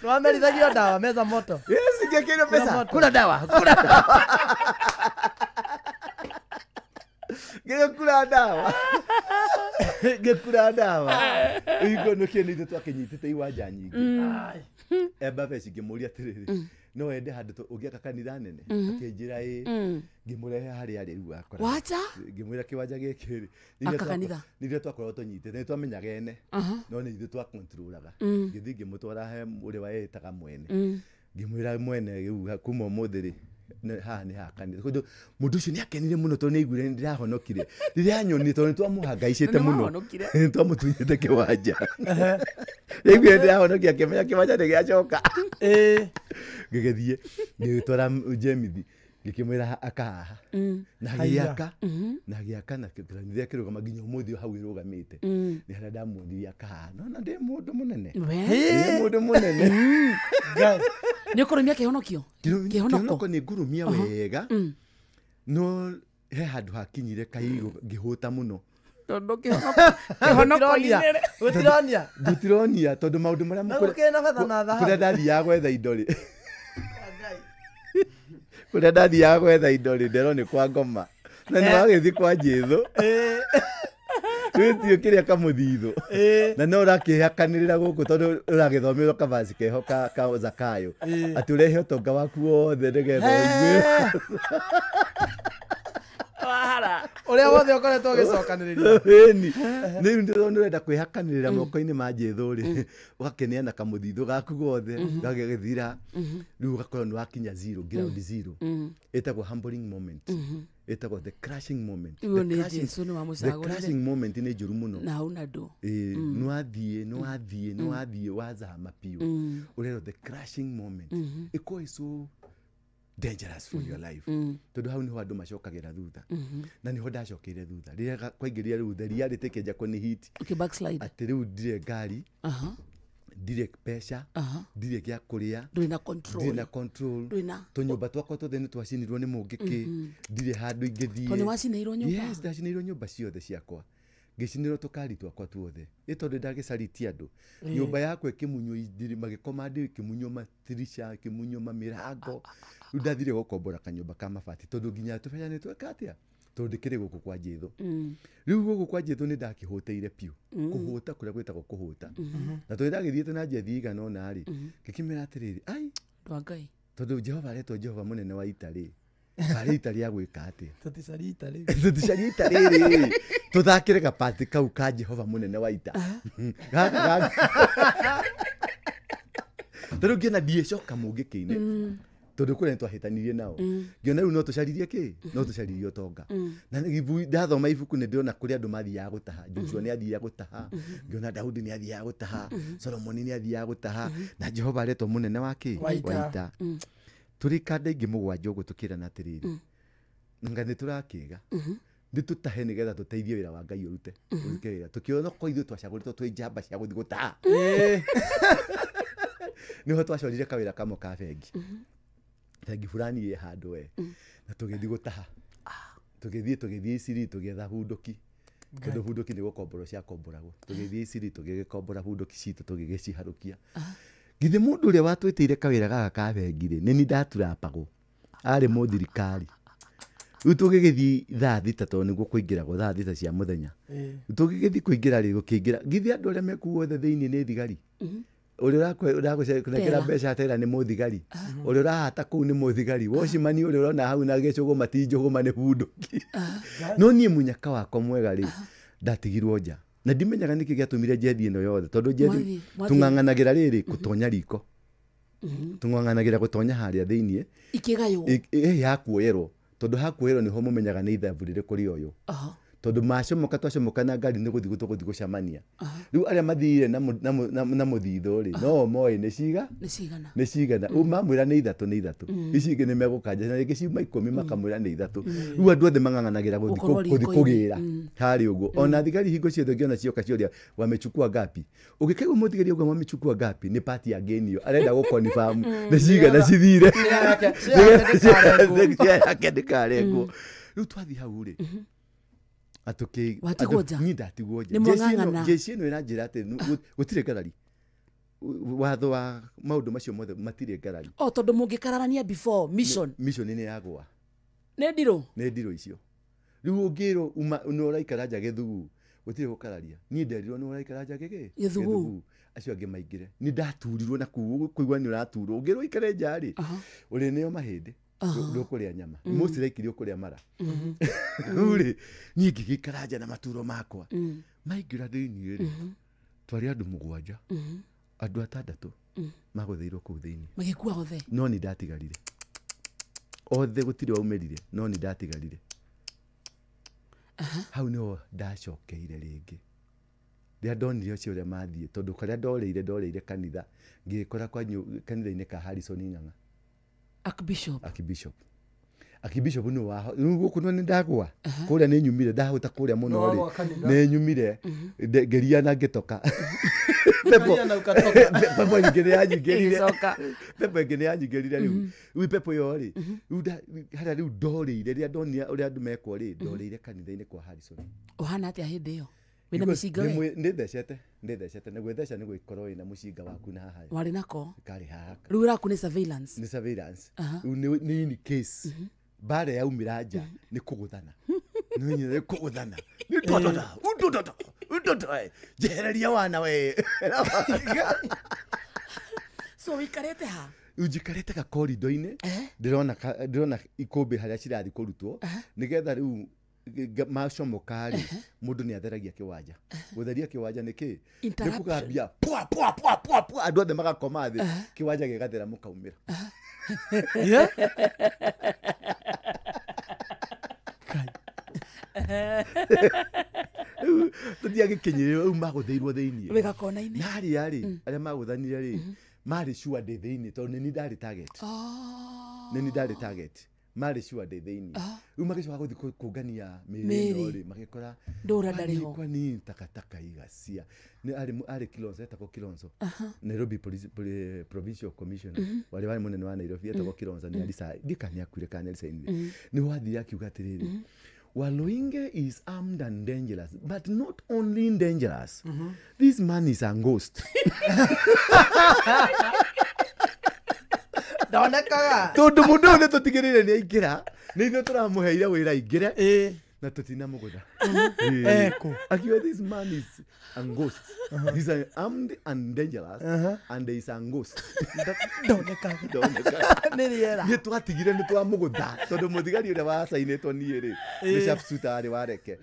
Nwamerithagio dawa meza moto.
Yes, ngekero pesa. Kula dawa, kula dawa. Ngekura dawa. Ngekura dawa. Iko no kene ithu twakinyitite iwanja nyingi. Eba beci ngimuria atiriri. No ende handu ungiaka kanitha nene akinjira ĩ ngimurehe haria arĩ rĩu akora.
Wacha?
Ngimwira kiwanja gĩkĩ rĩ. Nithuĩ twakoragwo tũnyitĩte nĩ twamenyaga ene no nĩ ithuĩ twakontrolaga. Ngĩthiĩ ngĩmũtwara he ũrĩa wetaga mwene. Ngĩmwĩra mwene rĩu kuma ũmũthĩ rĩ haha nĩ ha kanitha. Mũndũ ũcio nĩ akenire mũno tondũ nĩ aiguire nĩ ndĩrahonokire. Rĩrĩa anyonire tondũ nĩ twamũhangaicĩte mũno. Nĩ twamũtunyĩte kĩwanja. Rĩu ndĩrahonokia akĩmenya kĩwanja nĩ gĩacoka. Ngĩgĩthiĩ ngĩgĩtwara Jemithi ngĩkĩmwĩra akahaha na agĩaka na agĩaka na kanitha ĩkĩrũgama nginya ũmũthĩ hau ĩrũgamĩte. Nĩ harĩa ndamuonirie akahaha nona ndĩ mũndũ mũnene. Ndĩ mũndũ mũnene.
Nĩ ũkũrũmia kĩhonokio?
Kĩhonoko nĩ ngũrũmia wega no he handũ hakinyire kahigo ngĩhũta mũno.
Tondũ kĩhonoko-inĩ
gũtironia
gũtironia tondũ maũndũ marĩa kũrĩa ndathiaga gwetha indo rĩ kũrĩa ndathiaga gwetha indo rĩ ndero nĩ kwa ngoma na nĩ wagĩthiĩ kwa Jesũ rĩu kĩrĩa kamũthithũ na no ũrakĩhakanĩrĩra gũkũ tondũ ũragĩthomerwo kavaci keho ka Zakayo atĩ ũrehe ũtonga waku wothe nĩgetha ũigue
ũrĩa wothe ũkoretwo ũgĩcokanĩrĩria.
Ĩni nĩ nĩ ũrenda kwĩhakanĩrĩra moko-inĩ ma Jesũ rĩ ũgakĩneana kamũthithũ gaku gothe gagĩthira rĩu ũgakorwo nĩ wakinya zero ground zero. Ĩtagwo humbling moment, ĩtagwo the crashing moment. The crashing moment nĩ njũru mũno
na hauna ndũ.
Nĩ wathiĩ nĩ wathiĩ nĩ wathiĩ wazama biũ ũrerwo the crashing moment ĩkorwo so dangerous for your life tondu hau niho andu macokagira thutha na niho ndacokeire thutha riria kwaingĩrire rĩu the reality kĩanjia kũni hit
okay backslide
atĩ rĩu ndirĩ ngari ndirĩ mbeca ndirĩ gĩa kũrĩa
ndũrĩ na control
ndirĩ na control tũnyũmba twakwa twothe nĩ twacinirwo nĩ mũngĩkĩ ndirĩ handũ ingĩthiĩ
tondũ wacinĩirwo nyũmba.
Yes, ndacinĩirwo nyũmba ciothe ciakwa ngĩcinĩrwo tũkari twakwa tuothe ĩ tondũ ndagĩcaritie andũ nyũmba yakwa ĩkĩmunywo ndiri magĩkoma ndĩ ĩkĩmunywo matirisha ĩkĩmunywo mamĩrango rĩu ndathire gũkombora kanyũmba ka mabati tondũ nginya tũbeca nĩ tweka atĩa tondũ ndĩkĩrĩ gũkũ kwa Jesũ rĩu gũkũ kwa Jesũ nĩ ndakĩhũtĩire biũ kũhũta kũrĩa gwĩtagwo kũhũta na tondũ ndagĩthiĩte na njethi igana ũna rĩ ngĩkĩmera atĩrĩrĩ ai
ndwa Ngai
tondũ Jehova aretwo Jehova mũnene wa ita rĩ harĩ ita rĩa gwĩka atĩa
tũticarie ita rĩu
tũticarie ita rĩrĩ tũthakĩre gapati kau ka Jehova mũnene wa ita gaka tondũ ngĩona ndiĩcoka mũngĩkĩ-inĩ tondũ kũrĩa nĩtwahĩtanirie nao ngĩona rĩu no tũcaririe kĩ no tũcaririe ũtonga na ndathoma ibuku nĩ ndĩrona kũrĩa andũ mathiaga gũtaha Joshua nĩ athiaga gũtaha ngĩona Daudi nĩ athiaga gũtaha Solomoni nĩ athiaga gũtaha na Jehova aretwo mũnene wa kĩ
Wa ita.
wa ita tũrĩ kanda ingĩ mũgwanja ũguo tũkĩrana atĩrĩrĩ nga nĩ tũrakĩga nĩ tũtahe nĩgetha tũteithie wĩra wa Ngai ũrute ũrute wĩra tũkĩona ko ithuĩ twacagũrĩtwo twĩ njamba cia gũthiĩ gũtaha Niho twacorire kawĩra kamwe ka bengi. Bengi fulani ĩ handũ we. Na tũgĩthiĩ gũtaha. Tũgĩthiĩ Isiri tũgĩetha hunduki. Tondũ hunduki nĩ gũkomborwo ciakomboragwo. Tũgĩthiĩ Isiri tũgĩgĩkombora hunduki citũ tũgĩgĩciharũkia. Githĩ mũndũ ũrĩa watwĩtĩire kawĩra gaka ka bengi rĩ, nĩ ni ndaturapagwo. Arĩ mũthirikari. Rĩu tũgĩgĩthiĩ thaa thita tondũ nĩguo kũingĩragwo thaa thita cia mũthenya. Tũgĩgĩthiĩ kũingĩra rĩ, gũkĩingĩra. Githĩ andũ arĩa mekuo othe thĩinĩ nĩ thigari. Ũrĩa ũrakũnengera mbeca tera nĩ mũthigari. Ũrĩa ũrahata kũu nĩ mũthigari. Wocimani ũrĩa ũrona hau na gĩcũgũma ti njũgũma nĩ hunduki. No niĩ mũnyaka wakwa mwega rĩ, ndatigirwo nja. Na ndimenyaga nĩkĩ gĩatũmire njethi ĩno yothe tondũ njethi tũng'ang'anagĩra rĩrĩ gũtonya riko. Tũng'ang'anagĩra gũtonya harĩa thĩinĩ.
Ikĩgaywo.
Hakuoyerwo. Tondũ hakuoyerwo nĩho mũmenyaga nĩ ithabu rĩrĩkũ rĩoywo. Tondũ macomoka twacomoka na ngari nĩ gũthiĩ tũgũthiĩ gũcemania. Rĩu arĩa mathire na mũthithũ rĩ, no moĩ nĩ ciga? Nĩ cigana. Mamwĩra nĩ ithatũ nĩ ithatũ. Ici ingĩ nĩ megũkanja na rĩngĩ ciuma 10 makamwĩra nĩ ithatũ. Rĩu andũ othe mang'ang'anagĩra gũthiĩ kũgĩra harĩa ũguo. Ona thigari hingo ciothe ũngĩona cioka cioria wamechukua ngapi. Ũngĩkaigua mũthigari auga wamechukua ngapi nĩ pati ya ngĩnio arenda gũkonfirm nĩ cigana cithire. Yake ndĩkarengwo. Rĩu twathiĩ hau rĩ,
watigwo nja.
Niĩ ndatigwo nja. Jeshi ĩno ĩranjĩra atĩ gũtirĩ ngarari. Watho wa maũndũ macio mothe matirĩ ngarari.
O tondũ mũngĩkararania before mission.
Mission nĩ yagwa.
Nĩ ndirũ.
Nĩ ndirũ icio. Rĩu ũngĩrwo nĩ ũraikara nja gĩthugu gũtirĩ gũkararia. Niĩ nderirwo nĩ ũraikara nja gĩthugu. Acio angĩ maingĩre. Nĩ ndaturirwo na kũu kũigua nĩ ũraturwo. Ũngĩrwo ũikare nja rĩ, ũrĩneo mahĩndĩ. Ndũkũrĩa nyama. Most likely ũkũrĩa mara. Rĩu rĩ, niĩ ngĩgĩikara nja na maturo makwa. Maingĩra thĩinĩ rĩ, twarĩ andũ 7. Andũ 6 magũthĩirwo kũu thĩinĩ.
Magĩkua othe.
No nĩ ndatigarire. Othe gũtirĩ waumĩrire, no nĩ ndatigarire. Hau nĩho ndacokeire rĩngĩ. Rĩrĩa ndonire ũcio ũrĩa mathiĩ, tondũ kũrĩa ndorĩire kanitha, ngĩkora kanitha-inĩ ka Harrison Ng'ang'a.
Archbishop.
Archbishop nĩ wa rĩu gũkũ nĩ ndagwa. Kũrĩa nĩ nyumire ndahota kũrĩa mũno rĩ. Nĩ nyumire ngeria na ngĩtoka. Pepo ĩngĩ nĩ yanyingĩrire. Pepo ĩngĩ nĩ yanyingĩrire rĩu. Rĩu pepo ĩyo rĩ, rĩu harĩa rĩu ndorĩire rĩrĩa ndonire ũrĩa andũ mekwo rĩ, ndorĩire kanitha-inĩ kwa Harrison.
Ũhana atĩa hĩndĩ ĩyo? Wĩna mĩcinga we?
Nĩ thecete na gwĩtheca nĩ gwĩkorwo wĩna mũcinga waku na haha.
Warĩ nako?
Karĩ haha.
Rĩu ũraku nĩ surveillance.
Nĩ surveillance. Rĩu nĩ in case mbara yaumĩra nja nĩ kũgũthana. Nĩ kũgũthana. Nĩ ndotota, ndotota, ndotota. Njehereria wana we.
So wĩikarĩte ha?
Njikarĩte ka corridor-inĩ. Ndĩrona ikũmbĩ harĩa cirathiĩ kũrutwo nĩgetha rĩu macomoka rĩ, mũndũ nĩ atheragia kĩwanja. Gũtheria kĩwanja nĩ kĩ? Nĩ kũgambia pwa pwa pwa pwa pwa andũ othe magakoma thĩ, kĩwanja gĩgathera mũkaumĩra. Tũtiagĩkinyĩrĩrwo rĩu magũthĩirwo thĩinĩ.
Wĩ gakona-inĩ.
Na arĩa rĩ, arĩa magũthanire rĩ, marĩ sure ndĩ thĩinĩ tondũ nĩ niĩ ndarĩ target. Nĩ niĩ ndarĩ target. Marĩ sure ndĩ thĩinĩ. Rĩu magĩcoka gũthiĩ kũngania mĩĩrĩ ĩno rĩ, magĩkora
Ndũra ndarĩ ho.
Kwani takataka igacia. Nĩ arĩ Kilonzo, etagwo Kilonzo. Nairobi Provincial Commissioner. Warĩ warĩ mũnene wa Nairobi etagwo Kilonzo nĩ arisa. Ndika nĩ akuire kana nĩ arisainire. Nĩ wathire akiuga atĩrĩrĩ, Waluinge is armed and dangerous, but not only dangerous. This man is a ghost.
Ndonekaga.
Tondũ mũndũ ũyũ nĩ tũtigĩrĩire nĩ aingĩra, nĩ ithuĩ tũramũheire wĩra aingĩre, na tũtinamũgũtha. Akiuga this man is a ghost. He's armed and dangerous, and he is a ghost.
Ndonekaga. Nĩ rĩera.
Nĩ twatigire nĩ twamũgũtha tondũ mũthigari ũrĩa wacainĩtwo niĩ rĩ, nĩ sharpshooter arĩ wareke.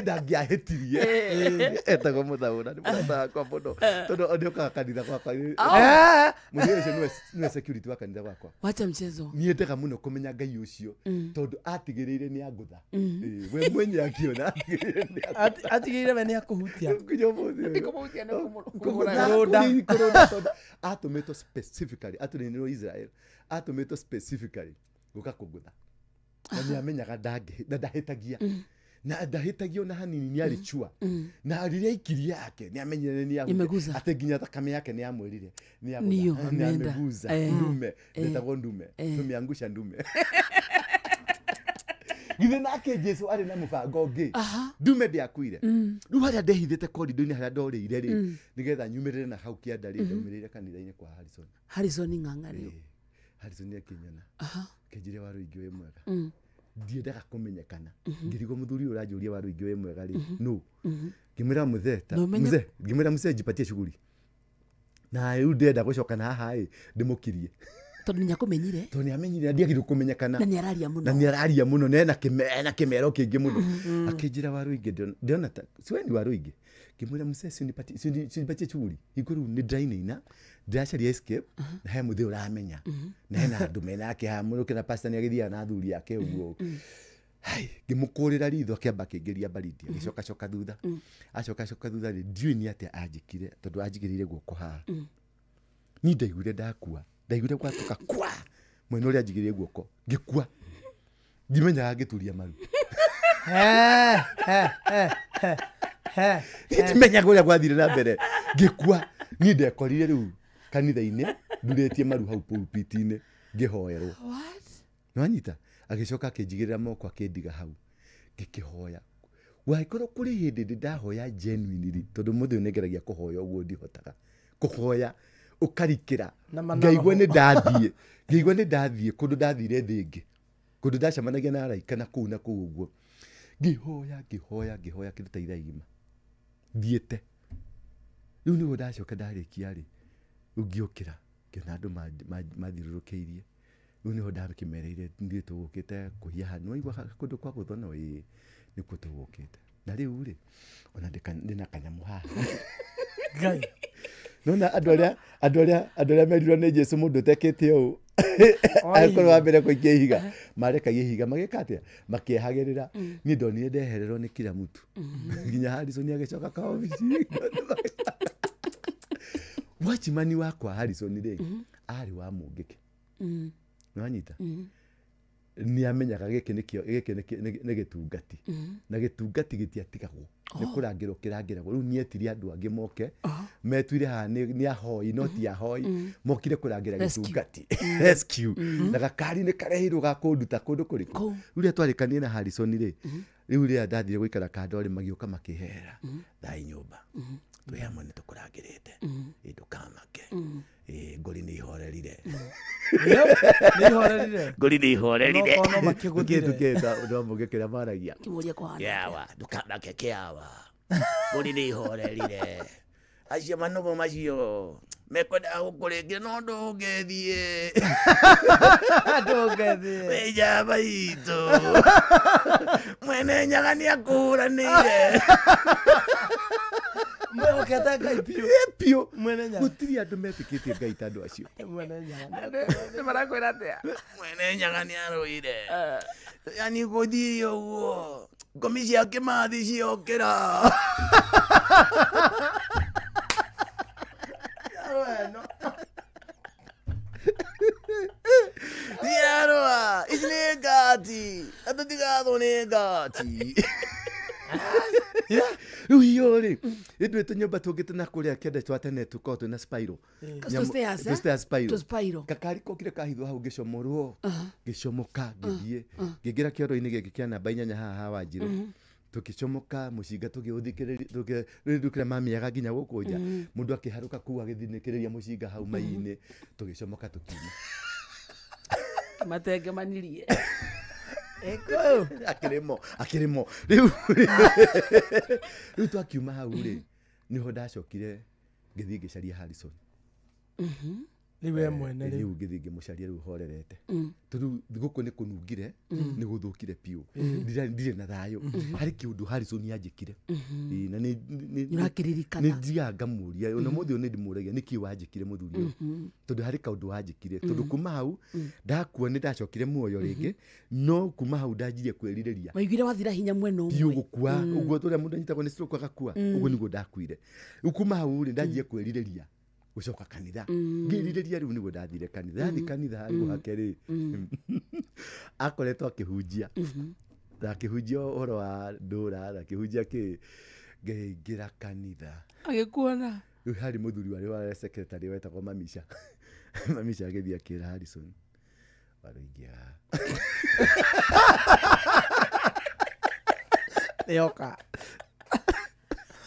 Ndangĩahĩtirie. Etagwo Mũthaũra, nĩ mũrata wakwa mũno. Tondũ nĩ okaga kanitha gwakwa. Mũthigari ũcio nĩwe security wa kanitha gwakwa.
Wacha mchezo.
Niĩ ndega mũno kũmenya Ngai ũcio tondũ atigĩrĩire nĩ angũtha. We mwenye akiona atigĩrĩire nĩ angũtha.
Atigĩrĩire we nĩ akũhutia.
Ndikũmũhutia nĩ kũmũrũnda.
Tondũ atũmĩtwo specifically, atũrĩnĩrwo Israel, atũmĩtwo specifically gũka kũngũtha. Na nĩ amenyaga ndahĩtagia. Na ndahĩtagio na hanini nĩ arĩ chua. Na rĩrĩa aikirie yake nĩ amenyire nĩ
Imeguza.
atĩ nginya thakame yake nĩ yamwĩrire nĩ
Niyo,
nĩ
ameenda.
ameguza ndume ndetagwo ndume tumeangusha ndume. Githĩ nake Jesu arĩ na mũbango ũngĩ. Ndume ndĩakuire. Rĩu harĩa ndehithĩte korido-inĩ harĩa ndorĩire rĩ, nĩgetha nyumĩrĩre na hau kĩanda rĩ, ndaumĩrĩire kanitha-inĩ kwa Harrison.
Harrison Ng'ang'a rĩu.
Harrison akĩnyona akĩnjĩra Waruingi wĩ mwega. Ndiendaga kũmenyekana. Ngĩrigwo mũthuri ũyũ ũranjũria Waruingi wĩ mwega rĩ no. Ngĩmwĩra mũthee ta
Na ũmenye-
mũthee, ngĩmwĩra mũthee njipatie shughuli. Na rĩu ndĩrenda gũcoka na haha ĩ ndĩmũkirie.
Tondũ nĩ akũmenyire.
Tondũ nĩ amenyire ndiagĩrĩirwo kũmenyekana.
Na nĩ araria mũno.
Na nĩ araria mũno na ena kĩmero kĩingĩ mũno. Akĩnjĩra Waruingi ndĩrona ta si we ni Waruingi. Ngĩmwĩra mũthee si unipatie shughuli. Hingo rĩu nĩ ndĩrainaina ndĩracaria escape na he mũthee ũramenya. Na hena andũ menake haha mũno kĩna pastor nĩ agĩthiaga na athuri ake ũguo. Hai, ngĩmũkũrĩra ritho akĩamba akĩingĩria baridi agĩcoka coka thutha. Acoka coka thutha rĩ, ndiũĩ nĩ atĩa anjĩkire tondũ anjigĩrĩire guoko haha. Niĩ ndaiguire ndakua, ndaiguire gwatũka kwa mwena ũrĩa anjigĩrĩire guoko, ngĩkua. Ndimenyaga ngĩturia maru. Niĩ ndimenyaga ũrĩa gwathire na mbere, ngĩkua. Niĩ ndekorire rĩu kanitha-inĩ ndurĩtie maru hau pulpit-inĩ ngĩhoerwo. Nĩwanyita? Agĩcoka akĩnjigĩrĩra moko akĩndiga hau ngĩkĩhoya. Wangĩkorwo kũrĩ hĩndĩ ndĩ ndahoya genuinely, tondũ mũthĩ ũyũ nĩngeragia kũhoya ũguo ndihotaga kũhoya ũkarikĩra
Na manaro.
ngaigua nĩ ndathiĩ, ngaigua nĩ ndathiĩ kũndũ ndathire thĩ ĩngĩ, kũndũ ndacemanagia na araika na kũu na kũu ũguo. Ngĩhoya ngĩhoya ngĩhoya kĩndũ ta ithaa igima thiĩte. Rĩu nĩguo ndacoka ndarĩkia rĩ, rĩu ngĩũkĩra ngĩona andũ mathiũrũrũkĩirie. Rĩu nĩho ndakĩmereire ithuĩ tũgũkĩte kũhiaha haha, nĩwaigua kũndũ kwa gũthonwo? Ĩĩ nĩkuo tũgũkĩte. Na rĩu rĩ, ona ndĩna kanyamũ haha.
Ngai.
Nona andũ arĩa merirwo nĩ Jesu mũndũ ũtekĩte ũũ akorwo wa mbere kũikia ihiga, marekagia ihiga magĩka atĩa? Makĩehagĩrĩra. Niĩ ndonire ndehererwo nĩ kila mtu. Nginya Harrison agĩcoka kaobici. Watchman wakwa Harrison rĩ, arĩ wa Mũngĩkĩ. Nĩwanyita? Nĩ amenyaga gĩkĩ nĩkĩo gĩkĩ nĩ gĩtungati. Na gĩtungati gĩtiatigagwo. Nĩ kũrangĩrwo kĩrangĩragwo. Rĩu nĩetire andũ angĩ moke metuire haha nĩ ahoi no ti ahoi, mokire kũrangĩra gĩtungati. Rescue. Na gakari nĩ karehirwo ga kũnduta kũndũ kũrĩkũ. Rĩu rĩrĩa twarĩkanire na Harrison rĩ, rĩu rĩrĩa ndathire gũikara kando rĩ, magĩũka makĩhera thai nyũmba. Twĩ hamwe nĩ tũkũrangĩrĩte. Ĩ ndũkamake. Ĩ ngũri nĩ ihorerire.
Nĩ ihorerire.
Ngũri nĩ ihorerire.
Onokorwo no makĩgũthire.
Kĩndũ kĩta ũndũ wa mũngĩ kĩrĩa maragia.
Kĩmũria kũhana.
Kĩawa, ndũkamake kĩawa. Ngũri nĩ ihorerire. Acio manũgũ macio mekwendaga gũkũrĩngĩra no ndũngĩthiĩ.
Ndũngĩthiĩ.
Wĩ njamba itũ. Mwene Nyaga nĩ akũhũranĩire.
Mwĩhokete Ngai biũ.
Biũ.
Mwene Nyaga.
Gũtirĩ andũ metĩkĩtie Ngai ta andũ acio.
Mwene Nyaga.
Nĩ marakwĩra atĩa?
Mwene Nyaga nĩ arũire. Yani gũthiĩ ũguo ngomi cia Kĩmathi ciokĩra. Ciarũa ici nĩ ngati na tũtigathwo nĩ ngati. Rĩu hiyo rĩ, ithuĩ tũnyũmba tũngĩ tũna kũrĩa kĩanda twa tene tũkoragwo twĩna spiral.
Tũ stairs, eh?
Tũ stairs spiral.
Tũ spiral.
Gakari kokire kahithwo hau ngĩcomorwo, ngĩcomoka ngĩthiĩ, ngĩingĩra kĩoro-inĩ gĩkĩ kĩa namba 8 haha ha Wanjirũ. Tũkĩcomoka mũcinga tũgĩũthikĩrĩria, tũgĩthukĩra mamiaga nginya gũkũ nja. Mũndũ akĩharũka kũu agĩthinĩkĩrĩria mũcinga hau mai-inĩ, tũgĩcomoka tũkiuma.
Matengemanirie.
Akĩrĩmo, akĩrĩmo. Rĩu twakiuma hau rĩ, nĩho ndacokire ngĩthiĩ ngĩcaria Harrison.
Rĩu we mwene rĩu.
Rĩu ngĩthiĩ ngĩmũcaria rĩu horerete. Tondũ gũkũ nĩ kũnungire, nĩ gũthũkire biũ. Ndirĩ na thayũ. Harĩ kĩũndũ Harrison anjĩkire. Ĩĩ, na
Nĩũrakĩririkana.
nĩ thiaga ngamũria, ona mũthĩ ũyũ nĩ ndĩmũragia nĩkĩ wanjĩkire mũthuri ũyũ. Tondũ harĩ kaũndũ wanjĩkire. Tondũ kuma hau ndakua nĩ ndacokire muoyo rĩngĩ, no kuma hau ndanjirie kwĩrirĩria.
Waiguire wathira hinya mwena ũmwe.
Biũ gũkua, ũguo tũrĩa mũndũ anyitagwo nĩ stroke agakua, ũguo nĩguo ndakuire. Rĩu kuma hau rĩ, ndanjirie kwĩrirĩria gũcoka kanitha. Ngĩrirĩria rĩu nĩguo ndathire kanitha. Ndathiĩ kanitha handũ hake rĩ, akoretwo akĩhunjia. Ndakĩhunjia ũhoro wa ndũra, ndakĩhunjia kĩ, ngĩingĩra kanitha.
Agĩkuona.
Rĩu harĩ mũthuri warĩ wa secretary wetagwo Mamisha. Mamisha agĩthiĩ akĩra Harrison, warũingĩ haha.
Nĩoka.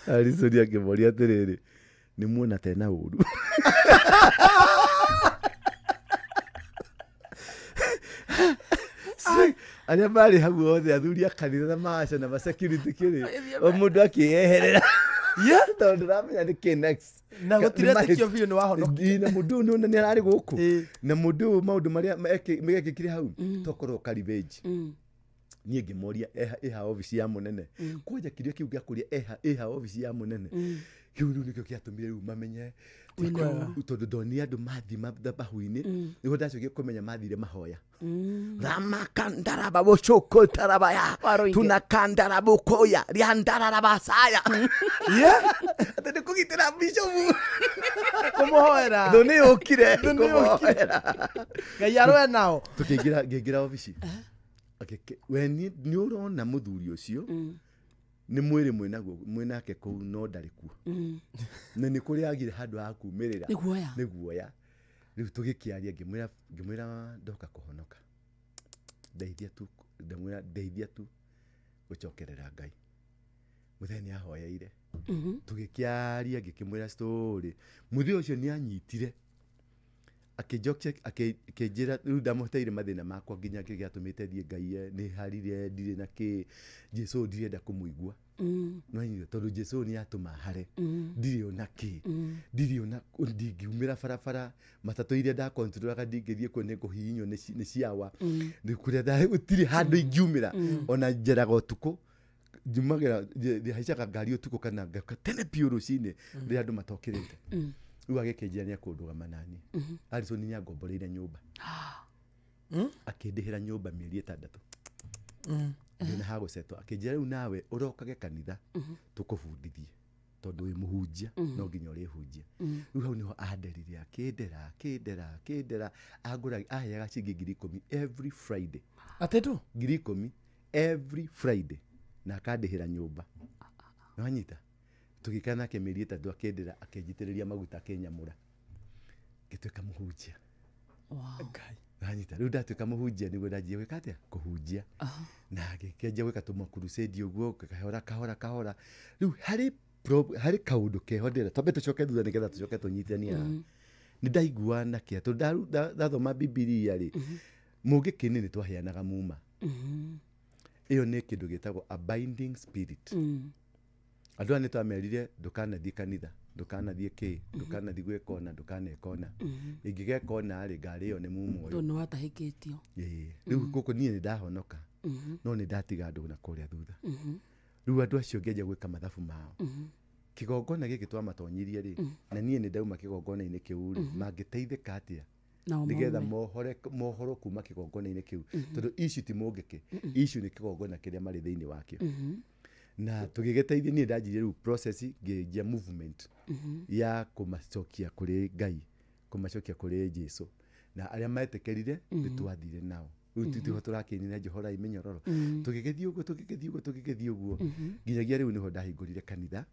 Harrison akĩmũria atĩrĩrĩ, nĩ muona tena ũru. Arĩa marĩ hau othe athuri a kanitha na maca na masecurity kĩrĩ, o mũndũ akĩyeherera. Tondũ ndũramenya nĩ kĩ next.
Na gũtiretĩkio biũ nĩ wahonokire.
Na mũndũ ũyũ nĩwona nĩ ararĩ gũkũ. Na mũndũ ũyũ maũndũ marĩa mekĩkire hau tokorwo ka revenge. Niĩ ngĩmoria ĩha obici ya mũnene. Kwanja kĩrĩa kĩu gĩa kũrĩa ĩha obici ya mũnene. Kĩu rĩu nĩkĩo gĩatũmire rĩu mamenye tondũ ndonire andũ mathiĩ mathabahu-inĩ, nĩguo ndacokire kũmenya mathire mahoya. Ramakandaraba bochoko tarabaya tunakandarabokoya riandararabasaya. Atĩ nĩ kũgitĩra bishopu.
Kũmũhoera.
Thũ nĩ yũkire kũmũhoera.
Ngai arũe nao.
Tũkĩingĩra, ngĩingĩra obici. We nĩ ũrona mũthuri ũcio nĩ mwĩrĩ mwĩnaguo mwĩnake kũu no ndarĩ kuo. Na nĩ kũrĩ agire handũ ha kumĩrĩra.
Nĩ guoya.
Nĩ guoya. Rĩu tũgĩkĩaria ngĩmwĩra ndoka kũhonoka. Ndeithia tu, ndamwĩra ndeithia tu gũcokerera Ngai. Mũthenya nĩ ahoyeire. Tũgĩkĩaria ngĩkĩmwĩra story. Mũthenya ũcio nĩ anyitire. Akĩnjokia akĩnjĩra rĩu ndamũteire mathĩna makwa nginya kĩrĩa gĩatũmĩte thiĩ Ngai nĩ harire ndirĩ na kĩ Jesũ ndirenda kũmũigua. No anyitire tondũ Jesũ nĩ atũma hare. Ndirĩ ona kĩ. Ndirĩ ona ndingiumĩra barabara matatũ iria ndakontrolaga ndingĩthiĩ kuo nĩ ngũhihinywo nĩ ciawa. Nĩ kũrĩa gũtirĩ handũ ingiumĩra. Ona njeraga ũtukũ njumagĩra haicaga ngari ũtukũ kana ngaka tene biũ rũcinĩ rĩrĩa andũ matokĩrĩte. Rĩu agĩkĩnjĩra nĩ ekũndũgama naniĩ. Harrison nĩ angomboreire nyũmba. Akĩndĩhĩra nyũmba mĩeri 6. Ndĩna ha gũcetwo. Akĩnjĩra rĩu nawe ũrokage kanitha tũkũbundithie tondũ wĩ mũhunjia no nginya ũrĩhunjia. Rĩu hau nĩho anderire akĩndera akĩndera akĩndera angũra aheaga ciringi 10,000 every Friday.
Atĩ tu?
10,000 every Friday na akandĩhĩra nyũmba. Nĩwanyita? Tũgĩikara nake mĩeri 3 akĩndĩra akĩnjitĩrĩria maguta akĩnyamũra. Ngĩtuĩka mũhunjia. Nanyita rĩu ndatuĩka mũhunjia nĩguo ndanjia gwĩka atĩa? Kũhunjia. Na ngĩkĩanjia gwĩka tũmakurusĩndi ũguo kahora kahora kahora. Rĩu harĩ kaũndũ keho ndĩrenda twambe tũcoke thutha nĩgetha tũcoke tũnyitithanie haha. Nĩ ndaiguaga na kĩeha tondũ ndathoma Bibilia rĩ, mũngĩkĩ-inĩ nĩ twaheanaga muma. Ĩyo nĩ kĩndũ gĩtagwo a binding spirit. Andũ aya nĩ twamerire ndũkanathiĩ kanitha, ndũkanathiĩ kĩ, ndũkanathiĩ gwĩka ũna, ndũkaneka ũna. Ingĩgeka ũna rĩ, ngarĩo nĩ mumo ũyũ.
Tondũ nĩ watahĩkĩtio.
Rĩu gũkũ niĩ nĩ ndahonoka, no nĩ ndatiga andũ na kũrĩa thutha. Rĩu andũ acio ngĩanjia gwĩka mathabu mao. Kĩgongona gĩkĩ twamatonyirie rĩ, na niĩ nĩ ndauma kĩgongona-inĩ kĩu rĩ, mangĩteithĩka atĩa? Nĩgetha mohoro kuma kĩgongona-inĩ kĩu. Tondũ issue ti mũngĩkĩ, issue nĩ kĩgongona kĩrĩa marĩ thĩinĩ wakĩo. Na tũgĩgĩteithia niĩ ndanjirie rĩu process ngĩanjia movement ya kũmacokia kũrĩ Ngai, kũmacokia kũrĩ Jesũ. Na arĩa metĩkĩrire nĩ twathire nao. Rĩu tutiho tũrakĩinĩra Njohorai mĩnyororo. Tũgĩgĩthiĩ ũguo tũgĩgĩthiĩ ũguo tũgĩgĩthiĩ ũguo. Nginyagia rĩu nĩho ndahingũrire kanitha.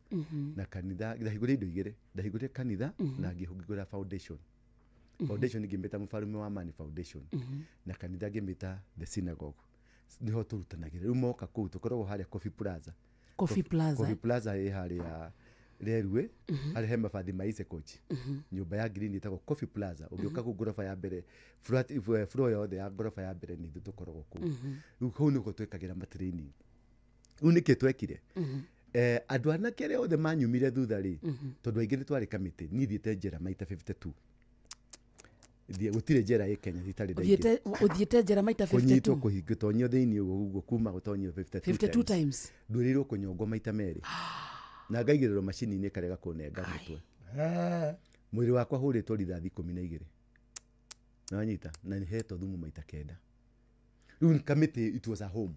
Na kanitha ndahingũrire indo igĩrĩ. Ndahingũrire kanitha na ngĩhingũra foundation. Foundation ngĩmĩta Mũbarũme wa Amani Foundation. Na kanitha ngĩmĩta The Synagogue. Nĩho tũrutanagĩra. Rĩu moka kũu tũkoragwo harĩa Coffee Plaza.
Coffee Plaza.
Coffee Plaza ĩ harĩa Rerwe, harĩa he mabathi ma Isekochi. Nyũmba ya green ĩtagwo Coffee Plaza. Ũngĩũka kũu ngoroba ya mbere, floor yothe ya ngoroba ya mbere nĩ ithuĩ tũkoragwo kũu. Rĩu kũu nĩkuo twĩkagĩra ma training. Rĩu nĩkĩ twekire? Andũ anake arĩa othe manyumire thutha rĩ, tondũ aingĩ nĩ twarĩ kamĩtĩ, niĩ thiĩte njera maita 52. Gũtirĩ njera ĩ Kenya itarĩ ndaingĩra.
Ũthiĩte njera maita 52?
Kũnyitwo kũhingwo thĩinĩ ũguo kuma gũtonyio 52
times.
Ndwĩrĩirwo kũnyongwo maita 2. Na ngaigĩrĩrwo macini-inĩ ĩkarega kũnenga mũtwe. Mwĩrĩ wakwa hũrĩtwo rithathi 12. Nĩwanyita? Na nĩhetwo thumu maita 9. Rĩu kamĩtĩ it was a home.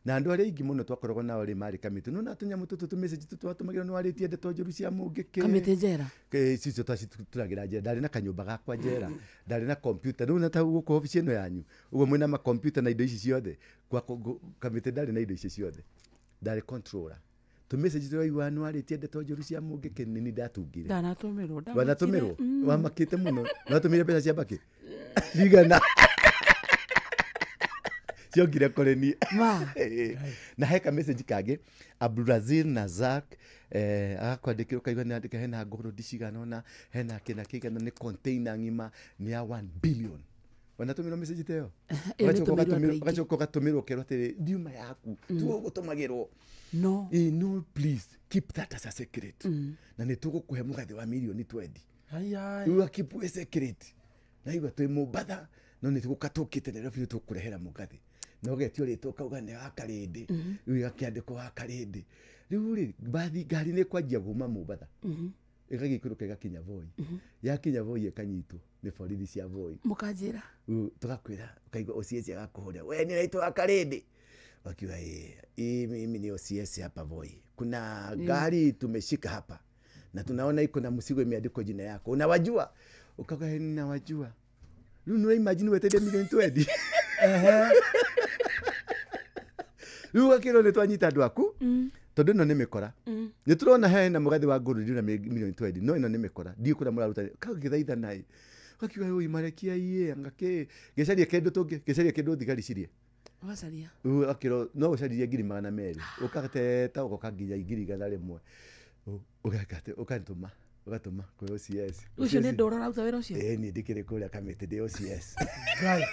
Na andũ arĩa aingĩ mũno twakoragwo nao rĩ marĩ kamĩtĩ. No na tũnyamũ tũtũ tũmessage tũtũ twatũmagĩrwo nĩ warĩtie ndeto njũru cia mũngĩkĩ.
Kamĩtĩ njera.
Cicio twacitũragĩra njera. Ndarĩ na kanyũmba gakwa njera. Ndarĩ na kompyuta. Rĩu na ta gũkũ obici ĩno yanyu. Ũguo mwĩna makompyuta na indo ici ciothe. Kamĩtĩ ndarĩ na indo ici ciothe. Ndarĩ controller. Tũmessage tũraigua nĩ warĩtie ndeto njũru cia mũngĩkĩ nĩ niĩ ndatungire.
Ndanatũmĩrwo.
Wanatũmĩrwo? Wamakĩte mũno. Watũmĩire mbeca cia mbakĩ? Cigana? Ciokire kũrĩ niĩ. Na he ka message kangĩ Abdulrazil Nazak agakwandĩkĩra ũkaigua nĩ andĩka hena ngũrũndi cigana ũna hena kĩna kĩigana nĩ container ng'ima nĩ ya 1 billion. Wanatũmĩrwo message ta ĩyo?
Ĩyo nĩ tũmĩirwo andũ aingĩ.
Ũgacoka ũgatũmĩrwo ũkerwo atĩrĩ ndiuma yaku tũgũtũmagĩrwo.
No.
No, please keep that as a secret. Na nĩ tũgũkũhe mũgathĩ wa mirioni 20. Rĩu keep a secret. Na igua twĩ Mombatha no nĩ tũgũka tũkĩte Nairobi nĩ tũkũrehera mũgathĩ. Na ũgetio rĩtwa ũkauga nĩ wa Karĩndĩ. Rĩu ĩgakĩandĩkwo wa Karĩndĩ. Rĩu rĩ mbathi ngari nĩ kwanjia kuma Mombatha. Ĩgagĩikũrũka ĩgakinya Voi. Yakinya Voi ĩkanyitwo nĩ borithi cia Voi.
Mũkanjĩra.
Rĩu tũgakwĩra ũkaigua OCS agakũhũrĩra we nĩ ũraitwo wa Karĩndĩ. Wakiwa hii mimi ni OCS hapa Voi. Kuna gari tumeshika hapa na tunaona iko na mzigo imeandikwa jina yako. Unawajua? Ukaga ninawajua. Rĩu nĩ imagine weteire milioni 20. Rĩu gakĩrwo nĩ twanyita andũ aku tondũ ĩno nĩ mĩkora. Nĩ tũrona hena mũgathĩ wa ngũrũri na milioni 20 no ĩno nĩ mĩkora. Ndiũ kũrĩa mũraruta kagĩthaitha naĩ. Gakiuga ũi marekia iye anga kĩ gĩcarie kĩndũ tũngĩ gĩcarie kĩndũ thigari cirie.
Ũgacaria.
Rĩu akĩrwo no ũcaririe 200,000 ũgateta ũgoka nginya 100,000 ũgeka ũgatũma ũgatũma kwĩ OCS.
Ũcio nĩ ndũra ũraruta wĩra ũcio?
Ĩĩ niĩ ndĩkĩrĩ kũrĩa kamĩtĩ ndĩ OCS.
Ngai.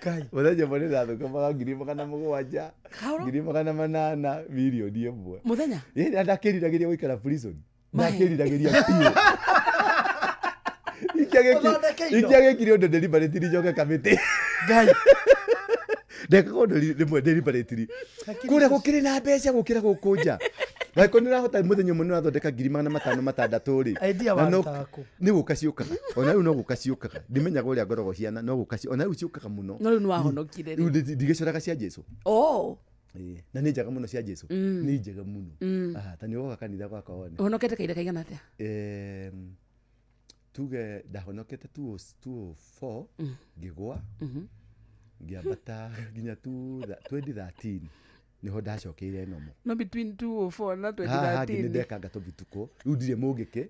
Ngai.
Mũthenya ũmwe nĩ ndathũkũmaga 700,000 800,000 mirioni 1.
Mũthenya?
Ĩĩ na ndakĩriragĩria gũikara prison. Ndakĩriragĩria biũ. Ingĩagĩkire ũndũ deliberately njoke kamĩtĩ.
Ngai.
Ndekaga ũndũ rĩmwe deliberately. Kũrĩa gũkĩrĩ na mbeca gũkĩra gũkũ nja. Angĩkorwo nĩ ũrahota mũthenya ũmwe nĩ ũrathondeka 506,000 rĩ.
Idea warutaga kũ?
Nĩ gũka ciũkaga. Ona rĩu no gũka ciũkaga. Ndimenyaga ũrĩa ngoragwo ciana no gũka ona rĩu ciũkaga mũno.
No rĩu nĩ wahonokire
rĩ. Rĩu ndigĩcoraga cia Jesũ.
Oh.
Na nĩ njega mũno cia Jesũ. Nĩ njega mũno. Ta nĩ ũgoka kanitha gwakwa wone.
Ũhonokete kahinda kaigana atĩa?
Tuge ndahonokete 2004 ngĩgwa ngĩambata nginya 2013 niho ndacokeire nomo.
No between 2004 na 2013.
Haha nĩ ndekanga tũbituko. Rĩu ndirĩ mũngĩkĩ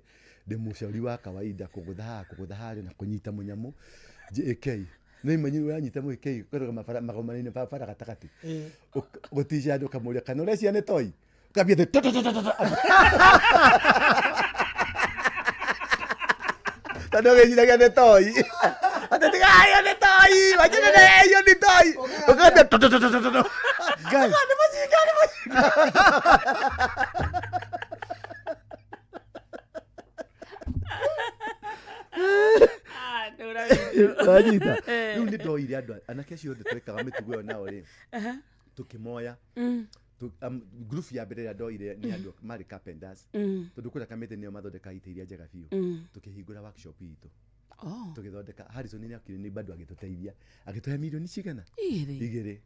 ndĩ mũcauri wa kawaida kũgũtha haha kũgũtha harĩa na kũnyita mũnyamũ JK. Nĩ imenyi ũranyita mũgĩkĩ ũkarũgama magomano-inĩ barabara gatagatĩ. Gũtica andũ ũkamũria kana ũrecia nĩ toi. Ũkambia thĩ tondũ ũgĩciragia nĩ toi. Atĩ tiga ĩyo nĩ toi, wanjĩrĩre ĩyo nĩ toi. Ũkambia
Ngai.
Nĩ mũcinga, nĩ mũcinga. Wanyita. Rĩu nĩ ndoire andũ anake acio othe twekaga mĩtugo ĩyo nao rĩ. Tũkĩmoya. Group ya mbere ĩrĩa ndoire nĩ andũ marĩ carpenters. Tondũ kũrĩa kamĩtĩ nĩo mathondekaga itĩ iria njega biũ. Tũkĩhingũra workshop itũ. Tũgĩthondeka Harrison nĩ okire nĩ bado agĩtũteithia. Agĩtũhe milioni cigana? Igĩrĩ.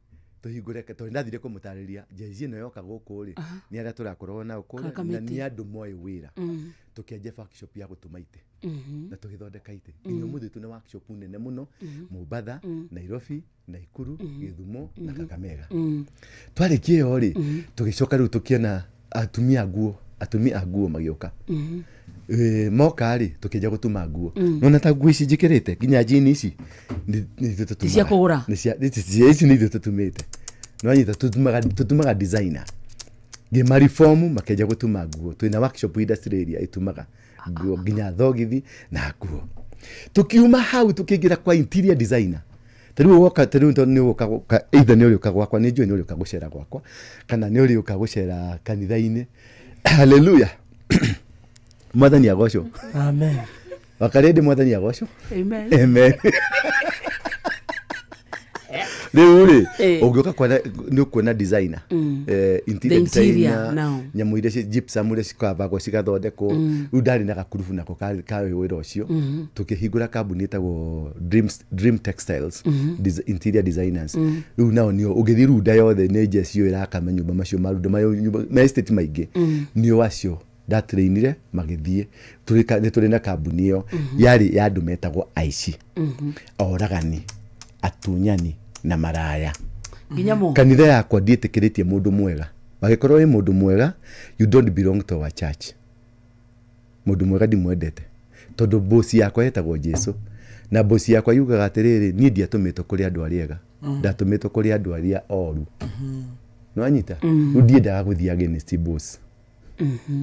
Tũhingũre tondũ ndathire kũmũtarĩria jezi ĩno yoka gũkũ rĩ nĩ arĩa tũrakorwo nao kũrĩa na nĩ andũ moĩ wĩra. Tũkĩanjia workshop ya gũtuma itĩ. Na tũgĩthondeka itĩ. Nginya ũmũthĩ twĩna workshop nene mũno Mombatha, Nairobi, Naikuru, Gĩthumo na Kakamega. Twarĩkia ĩyo rĩ tũgĩcoka rĩu tũkĩona atumia a nguo magĩũka. Moka rĩ tũkĩanjia gũtuma nguo. Nona ta nguo ici njĩkĩrĩte nginya jean ici nĩ ithuĩ tũtumaga.
Cia kũgũra?
Ici nĩ ithuĩ tũtumĩte. Nĩwanyita tũtumaga designer. Ngĩmaribomu makĩanjia gũtuma nguo. Twĩna workshop industry area ĩtumaga nguo nginya thogithi na nguo. Tukiuma hau tukĩingĩra kwa interior designer. Ta rĩu woka ta rĩu nĩ ũgũka either nĩ ũrĩũka gwakwa nĩ njũĩ nĩ ũrĩũka gũcera gwakwa kana nĩ ũrĩũka gũcera kanitha-inĩ. Hallelujah. Mwathani agocwo.
Amen.
Wakarĩndĩ mwathani agocwo.
Amen.
Amen. Rĩu rĩ,
Eh.
ũngĩũka kuona nĩ ũkuona designer,
The
interior
interior
designer,
now.
nyamũ iria gypsum iria cikavagwo cigathondekwo. Rĩu ndarĩ na gakurubu nako ka wĩra ũcio. Tũkĩhingũra kambuni ĩtagwo Dream Textiles, interior designers. Rĩu nao nĩo ũngĩthiĩ runda yothe nĩ njeci ĩyo ĩraka manyũmba macio ma runda ma estate maingĩ, nĩo acio ndatrainire magĩthiĩ. Nĩ tũrĩ na kambuni ĩyo yarĩ ya andũ metagwo aici, oragani, atunyani na maraya.
Nginya mo.
Kanitha yakwa ndiĩtĩkĩrĩtie mũndũ mwega. Wagĩkorwo wĩ mũndũ mwega, you don't belong to our church. Mũndũ mwega ndimwendete, tondũ mboci yakwa yetagwo Jesu, na mboci yakwa yugaga atĩrĩrĩ, niĩ ndiatũmĩtwo kũrĩ andũ arĩa ega, ndatũmĩtwo kũrĩ andũ arĩa oru. Nĩwanyita? Rĩu ndiendaga gũthiĩ against boss.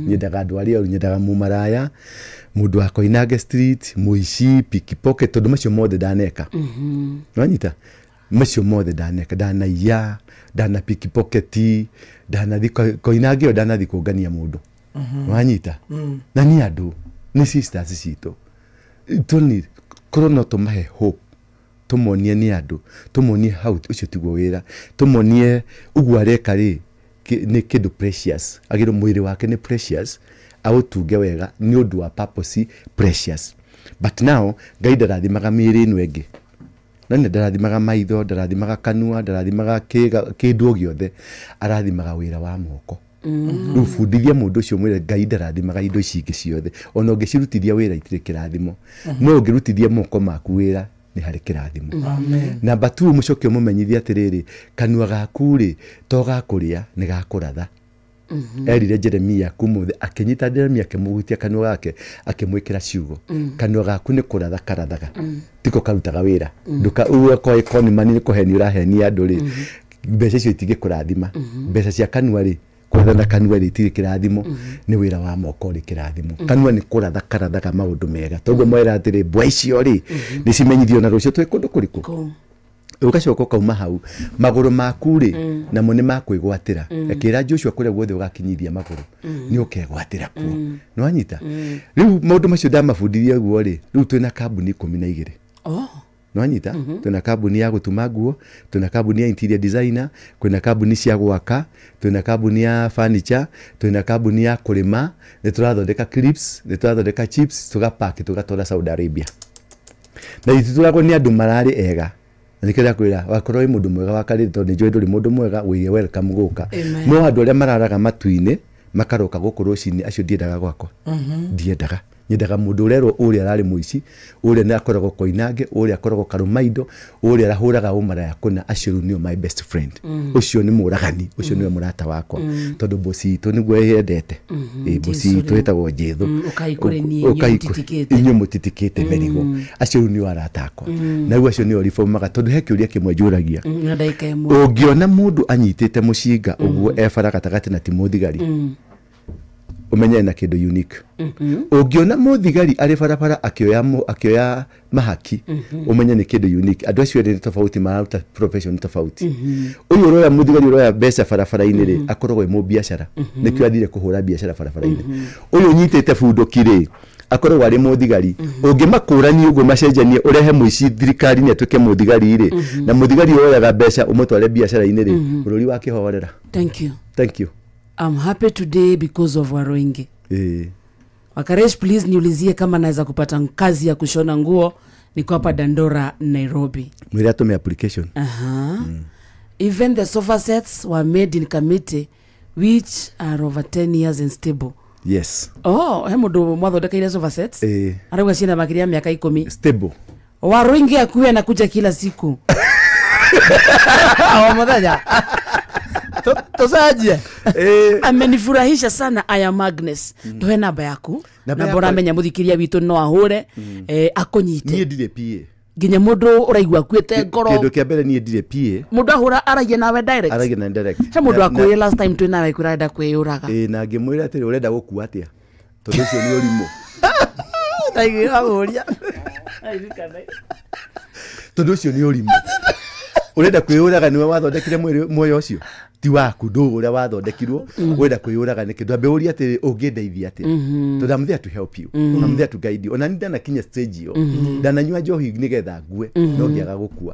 Nyendaga andũ arĩa oru, nyendaga mũmaraya, mũndũ wa Koinange Street, mũici, pickpocket, tondũ macio mothe ndaneka. Nĩwanyita? Macio mothe ndaneka, ndanaiya, ndana pickpocket, ndanathi Koinange ĩyo, ndanathi kũngania mũndũ. Nĩwanyita? Na nĩ andũ, nĩ sisters citũ. Tony, korwo no tũmahe hope, tũmonie nĩ andũ, tũmonie hau ũcio tiguo wĩra, tũmonie ũguo areka rĩ nĩ kĩndũ precious, agĩrwo mwĩrĩ wake nĩ precious, aũtunge wega nĩ ũndũ wa purpose precious. But now Ngai ndarathimaga mĩĩrĩ ĩno ĩngĩ, na nĩ ndarathimaga maitho, ndarathimaga kanua, ndarathimaga kĩndũ o gĩothe, arathimaga wĩra wa moko. Rĩu bundithia mũndũ ũcio, mwĩre Ngai ndarathimaga indo ici ingĩ ciothe, ona ũngĩcirutithia wĩra itirĩ kĩrathimo, no ũngĩrutithia moko maku wĩra nĩ harĩ kĩrathimo.
Amen.
Namba tu, mũcoke ũmũmenyithie atĩrĩrĩ, kanua gaku rĩ, to gakũrĩa, nĩ gakũratha. Erire Jeremia kumũthĩ, akĩnyita Jeremia, akĩmũhutia kanua gake, akĩmwĩkĩra ciugo. Kanua gaku nĩ kũratha karathaga, tiko karutaga wĩra. Nduka ũguo konimani nĩ kũhenia ũrahenia andũ rĩ, mbeca icio itingĩkũrathima. Mbeca cia kanua rĩ, kũratha na kanua rĩ, itirĩ kĩrathimo, nĩ wĩra wa moko rĩ kĩrathimo. Kanua nĩ kũratha karathaga maũndũ mega. Toguo mwera atĩrĩ, mbwa icio rĩ, nĩ cimenyithio na rũciũ twĩ kũndũ kũrĩkũ. Ũgacoka ũkauma hau, magũrũ maku rĩ, namo nĩ makwĩgwatĩra. Akĩra Joshua, kũrĩa guothe ũgakinyithia magũrũ, nĩ ũkegwatĩra kuo. Nĩwanyita? Rĩu maũndũ macio ndamabundithia ũguo rĩ, rĩu twĩna kambuni 12. Nĩwanyita? Twĩna kambuni ya gũtuma nguo, twĩna kambuni ya interior designer, kwĩna kambuni cia gwaka, twĩna kambuni ya furniture, twĩna kambuni ya kũrĩma, nĩ tũrathondeka clips, nĩ tũrathondeka chips, tũgapaki tũgatwara Saudi Arabia. Na itutũragwo nĩ andũ mararĩ ega. Na nĩkĩo ndakwĩra wakorwo wĩ mũndũ mwega wa karĩrĩ, tondũ nĩnjũĩ ndũrĩ mũndũ mwega, wĩye welcome gũka.
Amen.
No andũ arĩa mararaga matu-inĩ makaroka gũkũ rũcinĩ, acio ndiendaga gwakwa. Ndiendaga, nyendaga mũndũ ũrerwo ũrĩa ararĩ mũici, ũrĩa nĩ akoragwo Koinange, ũrĩa akoragwo Karũmaindo, ũrĩa arahũraga ũmaraya kũna, acio rĩu nĩo my best friend. Ũcio nĩ mũragani, ũcio nĩwe mũrata wakwa, tondũ mboci itũ nĩguo yendete. Ĩ, mboci
Jesũ
itũ
rĩu.
ĩtagwo Jesũ.
Ũkai kũrĩ niĩ, inyuĩ
Ũkai
mũtitikĩte.
inyuĩ mũtitikĩte mĩrigo, acio rĩu nĩo arata akwa. Na rĩu acio nĩo reformaga, tondũ he kĩũria kĩmwe njũragia.
Na ndagĩka ĩmwe.
Ũngĩona mũndũ anyitĩte mũcinga ũguo e bara gatagatĩ na ti mũthigari, ũmenye na kĩndũ unique. Ũngĩona mũthigari arĩ barabara akĩoya mahaki, ũmenye nĩ kĩndũ unique. Andũ acio erĩ nĩ tofauti, mararuta profession tofauti. Ũyũ ũroya mũthigari ũroya mbeca barabara-inĩ rĩ, akoragwo e mũbiacara, nĩkĩo athire kũhũra biacara barabara-inĩ. Ũyũ ũnyitĩte bunduki rĩ, akoragwo arĩ mũthigari. Ũngĩmakũrania ũguo, macenjanie, ũrehe mũici thirikari-inĩ atuĩke mũthigari rĩ, na mũthigari ũroyaga mbeca ũmũtware biacara-inĩ rĩ, bũrũri wakĩhorera.
Thank you.
Thank you.
I'm happy today because of Waroinge. Wakaresh, please niulizie kama naweza kupata kazi ya kushona nguo, niko hapa Dandora, Nairobi.
Mwĩre atũme application.
Aha. Even the sofa sets were made in Kamiti, which are over 10 years and stable.
Yes.
Oh, he mũndũ mwathondekeire sofa sets? Arauga ciĩna makĩria ya mĩaka 10.
Stable.
Waroinge akuwe anakuja kila siku.
O mũthenya tũcenjie.
Amenifurahisha sana. Aya, Agnes, tuhe namba yaku.
Namba
namba ũramenya mũthikĩria witũ no ahũre, akũnyite.
Niĩ ndirĩ PA.
Nginya mũndũ ũraigua akuĩte ngoro.
Kĩndũ kĩa mbere, niĩ ndirĩ PA.
Mũndũ ahũra aragia nawe direct.
Aragia na direct.
He mũndũ akwĩrire last time twĩ nawe kwĩra arenda kwĩyũraga.
Ĩ, na ngĩmwĩra atĩrĩ, ũrenda gũkua atĩa, tondũ ũcio nĩ ũrimũ.
Ndaiguire ũria.
Tondũ ũcio nĩ ũrimũ, ũrenda kwĩyũraga, nĩwe wathondekire mwĩrĩ muoyo ũcio. Ti waku ndũ ũrĩa wathondekirwo wenda kwĩyũraga nĩkĩ ndwambe ũrie atĩrĩ ũngĩndeithia atĩa tondũ I'm there to help you. I'm there to guide you. Ona nĩ ndanakinya stage ĩyo ndananyua njohi nĩgetha ngue no ngĩaga gũkua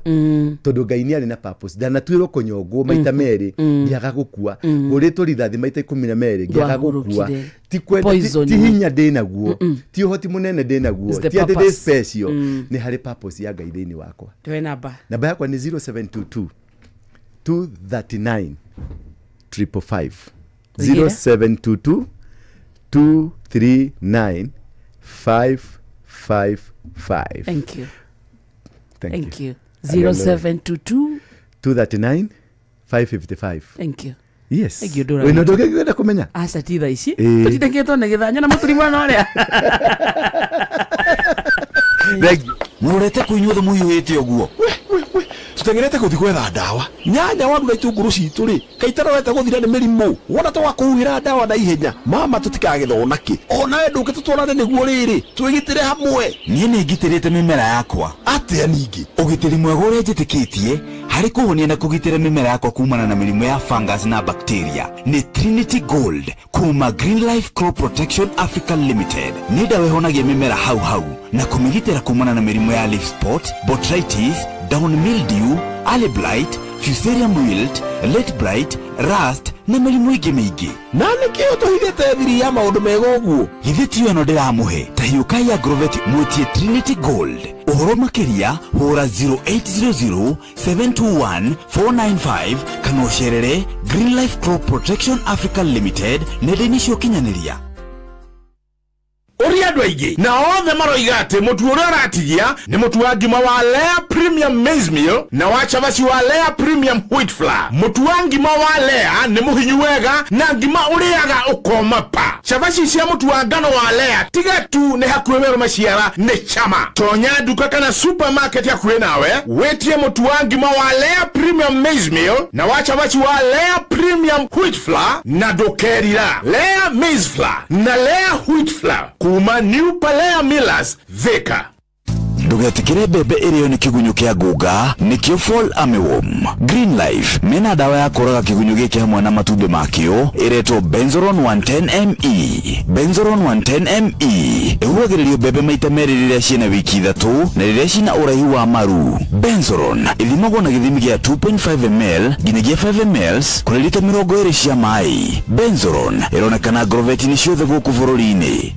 tondũ Ngai nĩ arĩ na purpose. Ndanatuĩrwo kũnyongwo maita merĩ ngĩaga gũkua, ngũrĩtwo rithathi maita 12 ngĩaga gũkua. Ti kwenda, ti hinya ndĩ naguo, ti ũhoti mũnene ndĩ naguo, ti atĩ ndĩ special, nĩ harĩ purpose ya Ngai thĩinĩ wakwa.
Tuwe namba.
Namba yakwa nĩ 0722 239 555. 0722 239 555.
Thank you.
Thank you.
0722
239 555.
Thank you.
Yes.
Thank you, Dora.
Wĩna ũndũ ũngĩ ũngĩenda kũmenya?
Aca ti thaa ici. Tũtindĩkĩtwo nĩ gĩthanya na mũturi mwana ũrĩa.
Mũrorete kũ inyuothe mũhiũhĩte ũguo? Tũteng'erete gũthiĩ gwetha ndawa. Nyanya waru na itũngũrũ citũ rĩ, kaĩ itarorete gũthira nĩ mĩrimũ. Wona twakũhuhĩra ndawa na ihenya, mama tũtikagethwo nakĩ. Onawe ndũke tũtwarane nĩguo rĩrĩ, twĩgitĩre hamwe.
Niĩ nĩ ngitĩrĩte mĩmera yakwa.
Atĩa ningĩ?
Ũgitĩri mwega ũrĩa njĩtĩkĩtie harĩ kũhonia na kũgitĩra mĩmera yakwa kumana na mĩrimũ ya fungus na bacteria nĩ Trinity Gold kuma Green Life Crop Protection Africa Limited. Nĩ ndawa ĩhonagia mĩmera hau hau na kũmĩgitĩra kumana na mĩrimũ ya leaf spot, botrytis, down mildew, early blight, fusarium wilt, late blight, rust na mĩrimũ ĩngĩ mĩingĩ.
Na nĩkĩo tũhithĩte thiri ya maũndũ mega ũguo?
Githĩ tiyo ĩno ndĩramũhe? Ta hiũkai Agrovet mwĩtie Trinity Gold. Ũhoro makĩria hũra 0800 721 495 kana ũcerere Green Life Crop Protection Africa Limited nenda-inĩ cia ũkinyanĩria.
Ũria andũ aingĩ na othe maroiga atĩ mũtu ũrĩa ũratigia nĩ mũtu wa ngima wa Lea Premium Maize Meal na wa cabaci wa Lea Premium Wheat Flour. Mũtu wa ngima wa Lea nĩ mũhinyu wega na ngima ũrĩaga ũkoma pa. Cabaci cia mũtu wa ngano wa Lea tiga tu nĩ hakuhĩ werũ maciara nĩ chama. Tonya nduka kana supermarket hakuhĩ nawe wĩtie mũtu wa ngima wa Lea Premium Maize Meal na wa cabaci wa Lea Premium Wheat Flour na ndũkerira. Lea Maize Flour na Lea Wheat Flour kuma New Palea Millers Thika.
Ndũgetikĩre mbembe ĩrĩo nĩ kĩgunyũ kĩa ngũnga nĩkĩo Fall Armyworm. Green Life mena dawa ya kũraga kĩgunyũ gĩkĩ hamwe na matumbĩ makĩo ĩretwo Benzoron 110ME. Benzoron 110ME ĩhuhagĩrĩrio mbembe maita merĩ rĩrĩa ciĩna wiki 3 na rĩrĩa ciĩna ũraihu wa maru. Benzoron ĩthimagwo na gĩthimi gĩa 2.5 ml nginyagia 5 ml kũrĩ lita 20 cia maĩ. Benzoron ĩronekana Agrovet-inĩ ciothe gũkũ bũrũri-inĩ.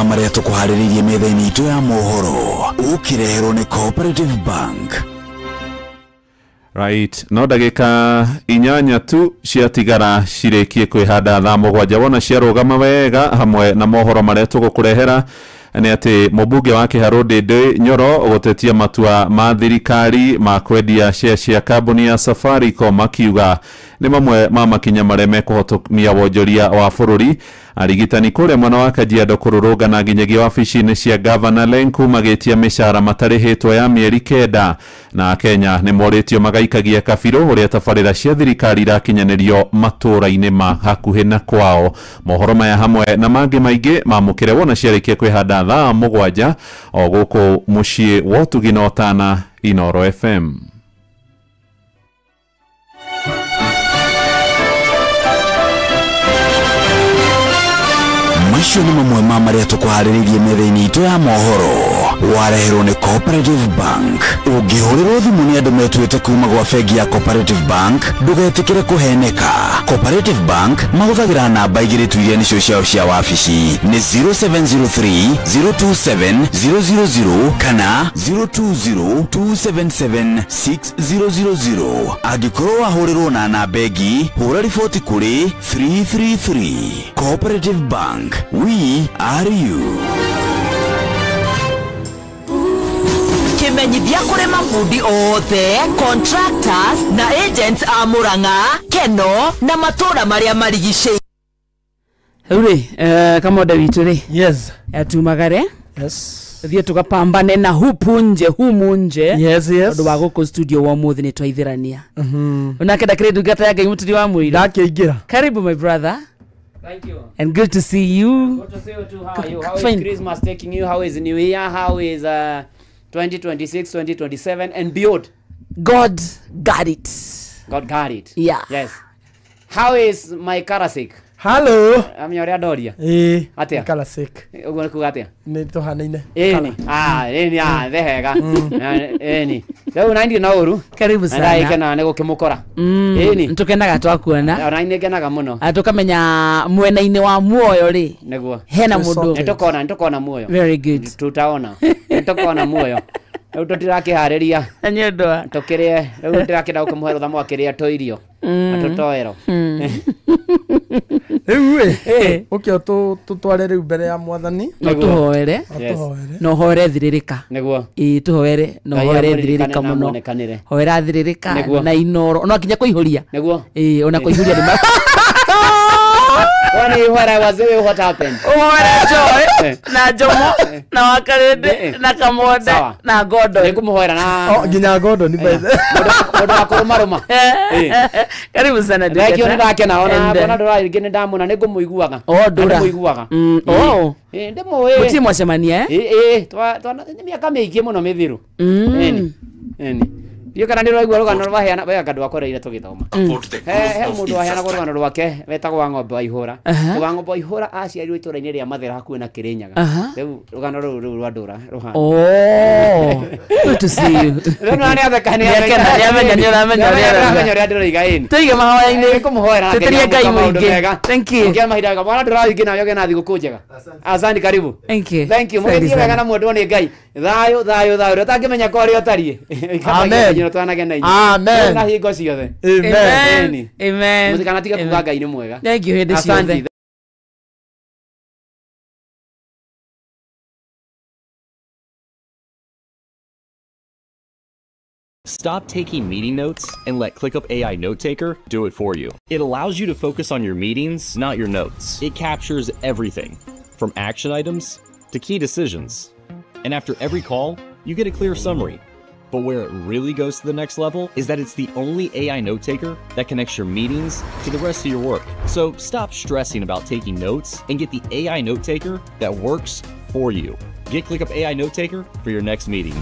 Marĩa tũkũharĩrĩirie metha-inĩ itũ ya mohoro ũkĩreherwo nĩ Cooperative Bank.
Right, no ndagĩka 8 tu ciatigara cirĩkie kwĩhanda thaa 7 wona ciarũgama wega hamwe na mohoro marĩa tũgũkũrehera nĩ atĩ mũmbunge wa Kĩharũ Ndĩndĩ Nyoro gũtetia matua ma thirikari ma kwendia share cia kambuni ya Safaricom akiuga nĩ mamwe ma makinya marĩa mekũhotomia wonjoria wa bũrũri. Arigitani kũrĩa mwena wa Kajiado kũrũrũngana nginyagia wabici-inĩ cia Gavana Lenku magĩtia mĩcara matarĩhĩtwo ya mĩeri 9 na Kenya nĩ morĩtio magaikagia kabirũ ũrĩa tabarĩra cia thirikari irakinyanĩrio matũũra-inĩ ma hakuhĩ na kwao. Mohoro maya hamwe na mangĩ maingĩ mamũkĩre wona ciarĩkia kwĩhanda thaa 7 o gũkũ mũciĩ wa ũtugi na ũtana Inoro FM.
Macio nĩ mamwe ma marĩa tũkũharĩrĩirie metha-inĩ itũ ya mohoro wareherwo nĩ Cooperative Bank. Ũngĩhũrĩrwo thimũ nĩ andũ metuĩte kuma gwa bengi ya Cooperative Bank ndũgetĩkĩre kũheneka. Cooperative Bank mahũthagĩra namba 2 tu iria nĩcio ciao cia wabici nĩ 0703 027 000 kana 020 277 6000. Angĩkorwo wahũrĩrwo na namba ĩngĩ hũra riboti kũrĩ 333. Cooperative Bank, we are you.
Kimenyithia kũrĩ mabundi othe, contractors na agents a Murang'a, Keno na matũũra marĩa marigicĩirie.
Rĩu rĩ, kamonde witũ rĩ.
Yes.
Tumagare.
Yes.
Thiĩ tũgapambane na hupu nje humu nje.
Yes, yes.
Ũndũ wa gũkũ studio wa ũmũthĩ nĩ twaithĩrania. Onake ndakĩrĩ ndungata ya Ngai mũturi wa mũira.
Ndakĩingĩra.
Karibu my brother.
Thank you.
And good to see you.
Good to see you too. How are you? How
Fine.
is Christmas taking you? How is New Year? How is 2026, 2027 and beyond?
God got it.
God got it.
Yeah.
Yes. How is my Karasik?
Hello.
Amenya ũrĩa ndoria.
Ĩĩ.
Atĩa?
Karasik.
Ũguo nĩ kuga atĩa?
Nĩ tũhanaine.
Ĩni. Ah, ĩni, ah, the hega. Ĩni. Rĩu na ndirĩ na ũru.
Karibu sana.
Ndagĩkena nĩ gũkĩmũkora. Ĩni.
Nĩtũkenaga twakuona.
Ona nĩ ngenaga mũno.
Na tũkamenya mwena-inĩ wa muoyo rĩ.
Nĩguo.
Hena mũndũ.
Nĩtũkona, nĩtũkona muoyo.
Very good.
Tutaona. Nĩtũkona muoyo. Rĩu tũtirakĩharĩria.
Nĩ ũndũ wa.
Tũkĩrĩe. Rĩu ndĩrakĩenda gũkĩmũhe rũtha mwakĩrĩa tũirio. Na tũtoero.
Rĩu ĩ, ũkĩo tũtware rĩu mbere ya mwathani.
No tũhoere. No hoere thirĩrĩka.
Nĩguo.
Ĩĩ tũhoere, no
Ngai
hoere
amũririkane
thirĩrĩka
na
mũno.
amuonekanĩre.
Hoera thirĩrĩka
Nĩguo.
na inoro. No nginya kũihũria.
Nĩguo.
Ĩĩ ona kũihũria nĩ
Kwani what I was doing, what happened?
Ũhoere Joy na Jomo na Wakarĩndĩ na Kamonde
Sawa.
na Gordon.
Nĩngũmũhoera na
Oh, nginya Gordon by the
mũndũ wa kũrũmarũma.
Karibu sana
Thengio nĩ ndakena ona
And,
ona ndũra rĩngĩ nĩ ndamũona nĩ ngũmũiguaga.
Oh, ndũra.
Ndĩmũiguaga.
Oh.
Ĩĩ ndĩmũĩ.
Mũtirĩ mwacemania eh?
Ĩĩ nĩ mĩaka mĩingĩ mũno mĩthiru. Ĩni. Ĩni. Ndiũ kana nĩ ũraigua rũgano rwaheana we anga ndwakoreire tũgĩthoma. He mũndũ waheanaga rũgano rwake wetagwo wa ng'ombe wa ihũra. Wa ng'ombe wa ihũra aciarirwo itũũra-inĩ rĩa Mathĩra hakuhĩ na Kĩrĩnyaga. Rĩu rũgano rũu rĩu rwa ndũra rũhana.
Oh, good to see you.
Rĩu nĩ atheka nĩ
Nĩakena, nĩamenya, nĩũramenya ũrĩa
nĩaramenya ũrĩa ndĩroiga ĩni.
Tũige mahoya-inĩ.
Nĩngũmũhoera
Tũtĩrie Ngai mũingĩ. Thank you.
Ũngĩa mahinda mega. Mwana ndũra wingĩ nawe ũgĩe na thigũkũ njega. Asante, karibu.
Thank you.
Thank you.
Asante
Mũgĩthiĩ
sana.
wega na mwendwo nĩ Ngai. Thayũ, thayũ, thayũ. Ũrĩa ũtangĩmenya kwa ũrĩa ũtariĩ.
Amen. Amen.
Na hingo ciothe.
Amen.
Ĩni.
Amen.
Mũtikanatige kuga Ngai nĩ mwega.
Thank you hĩndĩ
Asante.
ciothe.
Stop taking meeting notes and let ClickUp AI Notetaker do it for you. It allows you to focus on your meetings, not your notes. It captures everything, from action items to key decisions. And after every call, you get a clear summary. But where it really goes to the next level is that it's the only AI notetaker that connects your meetings to the rest of your work. So stop stressing about taking notes and get the AI notetaker that works for you. Get ClickUp AI Notetaker for your next meeting.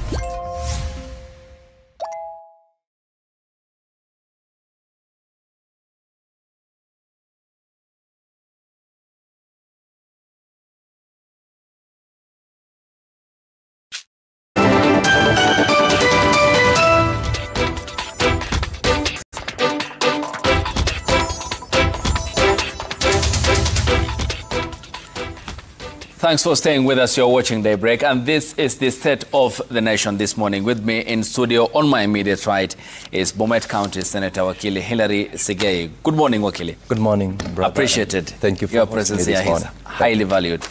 Thanks for staying with us. You're watching Daybreak, and this is the State of the Nation this morning. With me in studio on my immediate right is Bomet County Senator Wakili Hillary Sigei. Good morning, Wakili.
Good morning, brother.
Appreciated.
Thank you for
your
hosting
presence
me
here.
this morning.
Is highly valued.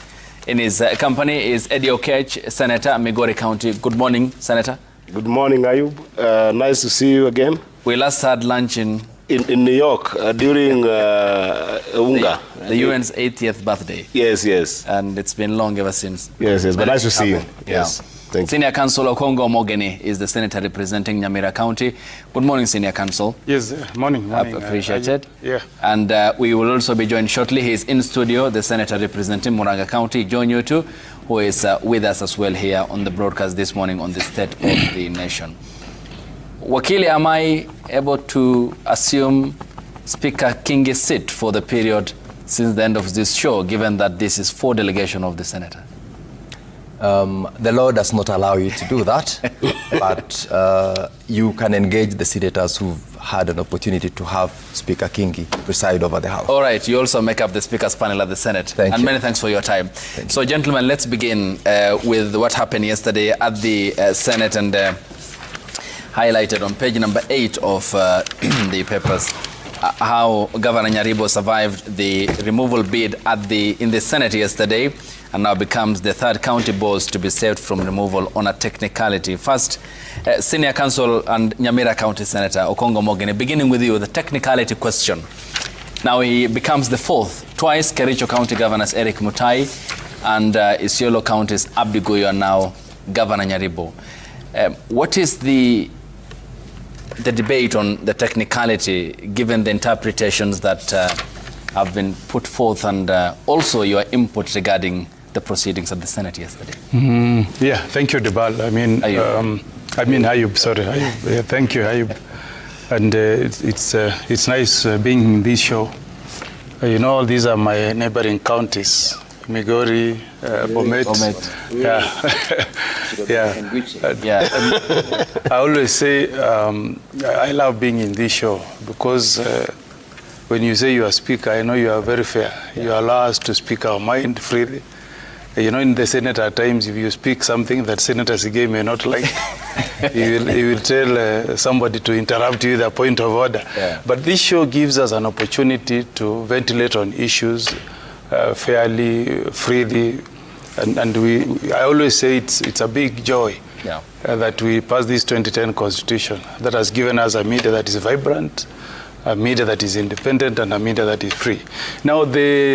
In his company is Eddie Okech, Senator, Migori County. Good morning, Senator.
Good morning, Ayub. Nice to see you again.
We last had lunch in
New York during UNGA.
The UN's 80th birthday.
Yes, yes.
And it's been long ever since.
Yes, yes, but nice to see you. Yes,
yeah.
Thank you.
Senior Counsel Okongo Omogeni is the senator representing Nyamira County. Good morning, Senior Counsel.
Yes, morning.
Appreciated.
Yeah.
And we will also be joined shortly. He is in studio, the senator representing Murang'a County, John Nyutu, who is with us as well here on the broadcast this morning on the State of the Nation. Wakili, am I able to assume Speaker Kingi's seat for the period since the end of this show, given that this is for delegation of the senator?
The law does not allow you to do that, but you can engage the senators who've had an opportunity to have Speaker Kingi preside over the House.
All right, you also make up the Speaker's panel at the Senate.
Thank
and
you.
Many thanks for your time. So, gentlemen, let's begin with what happened yesterday at the Senate and highlighted on page number 8 of the papers. How Governor Nyaribo survived the removal bid at in the Senate yesterday and now becomes the third county boss to be saved from removal on a technicality. First, Senior Counsel and Nyamira County Senator Okongo Omogeni, beginning with you, the technicality question. Now he becomes the fourth. Twice Kericho County Governors Eric Mutai and Isiolo County's Abdi Guyo and now Governor Nyaribo. What is the debate on the technicality, given the interpretations that have been put forth, and also your input regarding the proceedings at the Senate yesterday.
Yeah, thank you, Debarl. I mean, Ayub, sorry. Ayub. Yeah, thank you, Ayub. And it's nice being in this show. You know, all these are my neighboring counties. Migori, Bomet. Yeah. Yeah. I always say I love being in this show because when you say you are speaker, I know you are very fair. Yeah. You allow us to speak our mind freely. You know, in the Senate at times, if you speak something that Senator Sigei may not like, he will tell somebody to interrupt you with a point of order. Yeah. But this show gives us an opportunity to ventilate on issues fairly, freely, and I always say it's a big joy that we passed this 2010 Constitution that has given us a media that is vibrant, a media that is independent, and a media that is free. Now, the